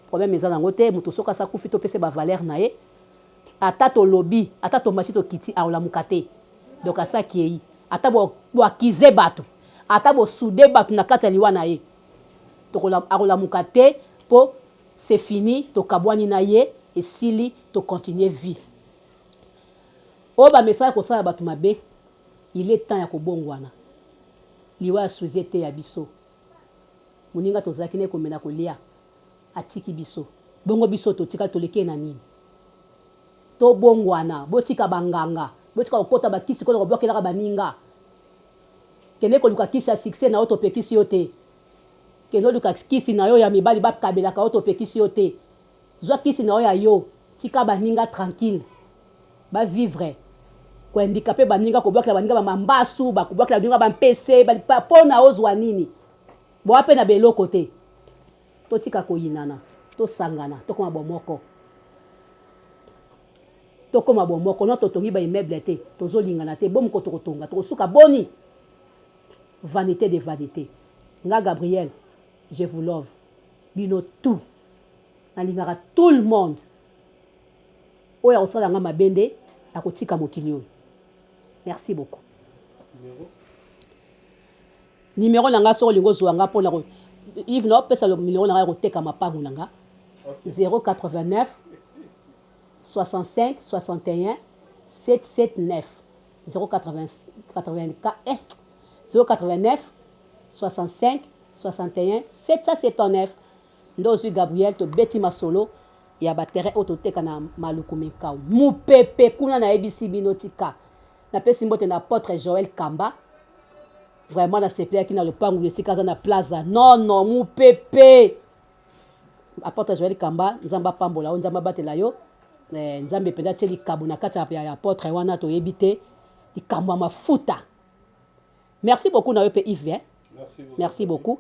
problème eza nango te. Moto soki asa kufi, topesa bavaleur na ye. Ata tolobi, ata tomati, tokiti, akolamuka te. Donc asa akei, ata boakize bato, ata bosude bato na kati ya liwa na ye, akolamuka te, mpo c'est fini. Tokabwani na ye, esili, tocontinue vie. Oyo bamesala kosala bato mabe, il est temps ya kobongwana. Liwa ya Suzi ete ya biso moninga tozalaki na ekomela kolia, atiki biso bongo, biso totikali, toleki ye na nini? Tobongwana, botika banganga, botika kokɔta bakisi kona kobwakelaka baninga. Kende koluka kisi ya succès na yo, topekisi yo te. Kende oluka kisi na yo ya mibali bakabelaka yo, topekisi yo te. Zwa kisi na yo ya yo, tika baninga tranquille bavivre. Koindika mpe baninga, kobwakela baninga bamambasu, bakobwakela baninga bampese mpo na ozwa nini? Boa mpe na beloko te. Totika koyinana, tosangana, tokóma bomoko, tokóma bomoko. No totongi baimmeuble te, tozolingana te. Bo moko tokotonga, tokosuka boni? Vanité de vanité. Nga Gabriel, je vous love bino tout, nalingaka tout le monde. Oyo akosala nga mabe nde akotika mokili oyo. Merci beaucoup. Numéro na nga, soki olingi ozwa nga mpona Yves, na opesa numéro na nga ya koteka mapangu na nga: 089 65 61 779, 084, 089 65 61 779. Nde ozwi Gabriel, tobeti masolo ya baterrain oyo toteka na Maluku Menkau, mopepe kuna. Nayebisi bino, tika napesi mbote na apôtre Joel Kamba. Vraiment nasepelaki na lopangu esika aza na Plaza. Non, non, mopepe. Apôtre Joel Kamba, Nzambe apambola yo, Nzambe abatela yo. Nzambe mpenza atie likambo na kati ya apôtre wana, toyebi te likambo ya mafuta. Merci beaucoup na yo mpe Yves, eh? Merci beaucoup, merci beaucoup.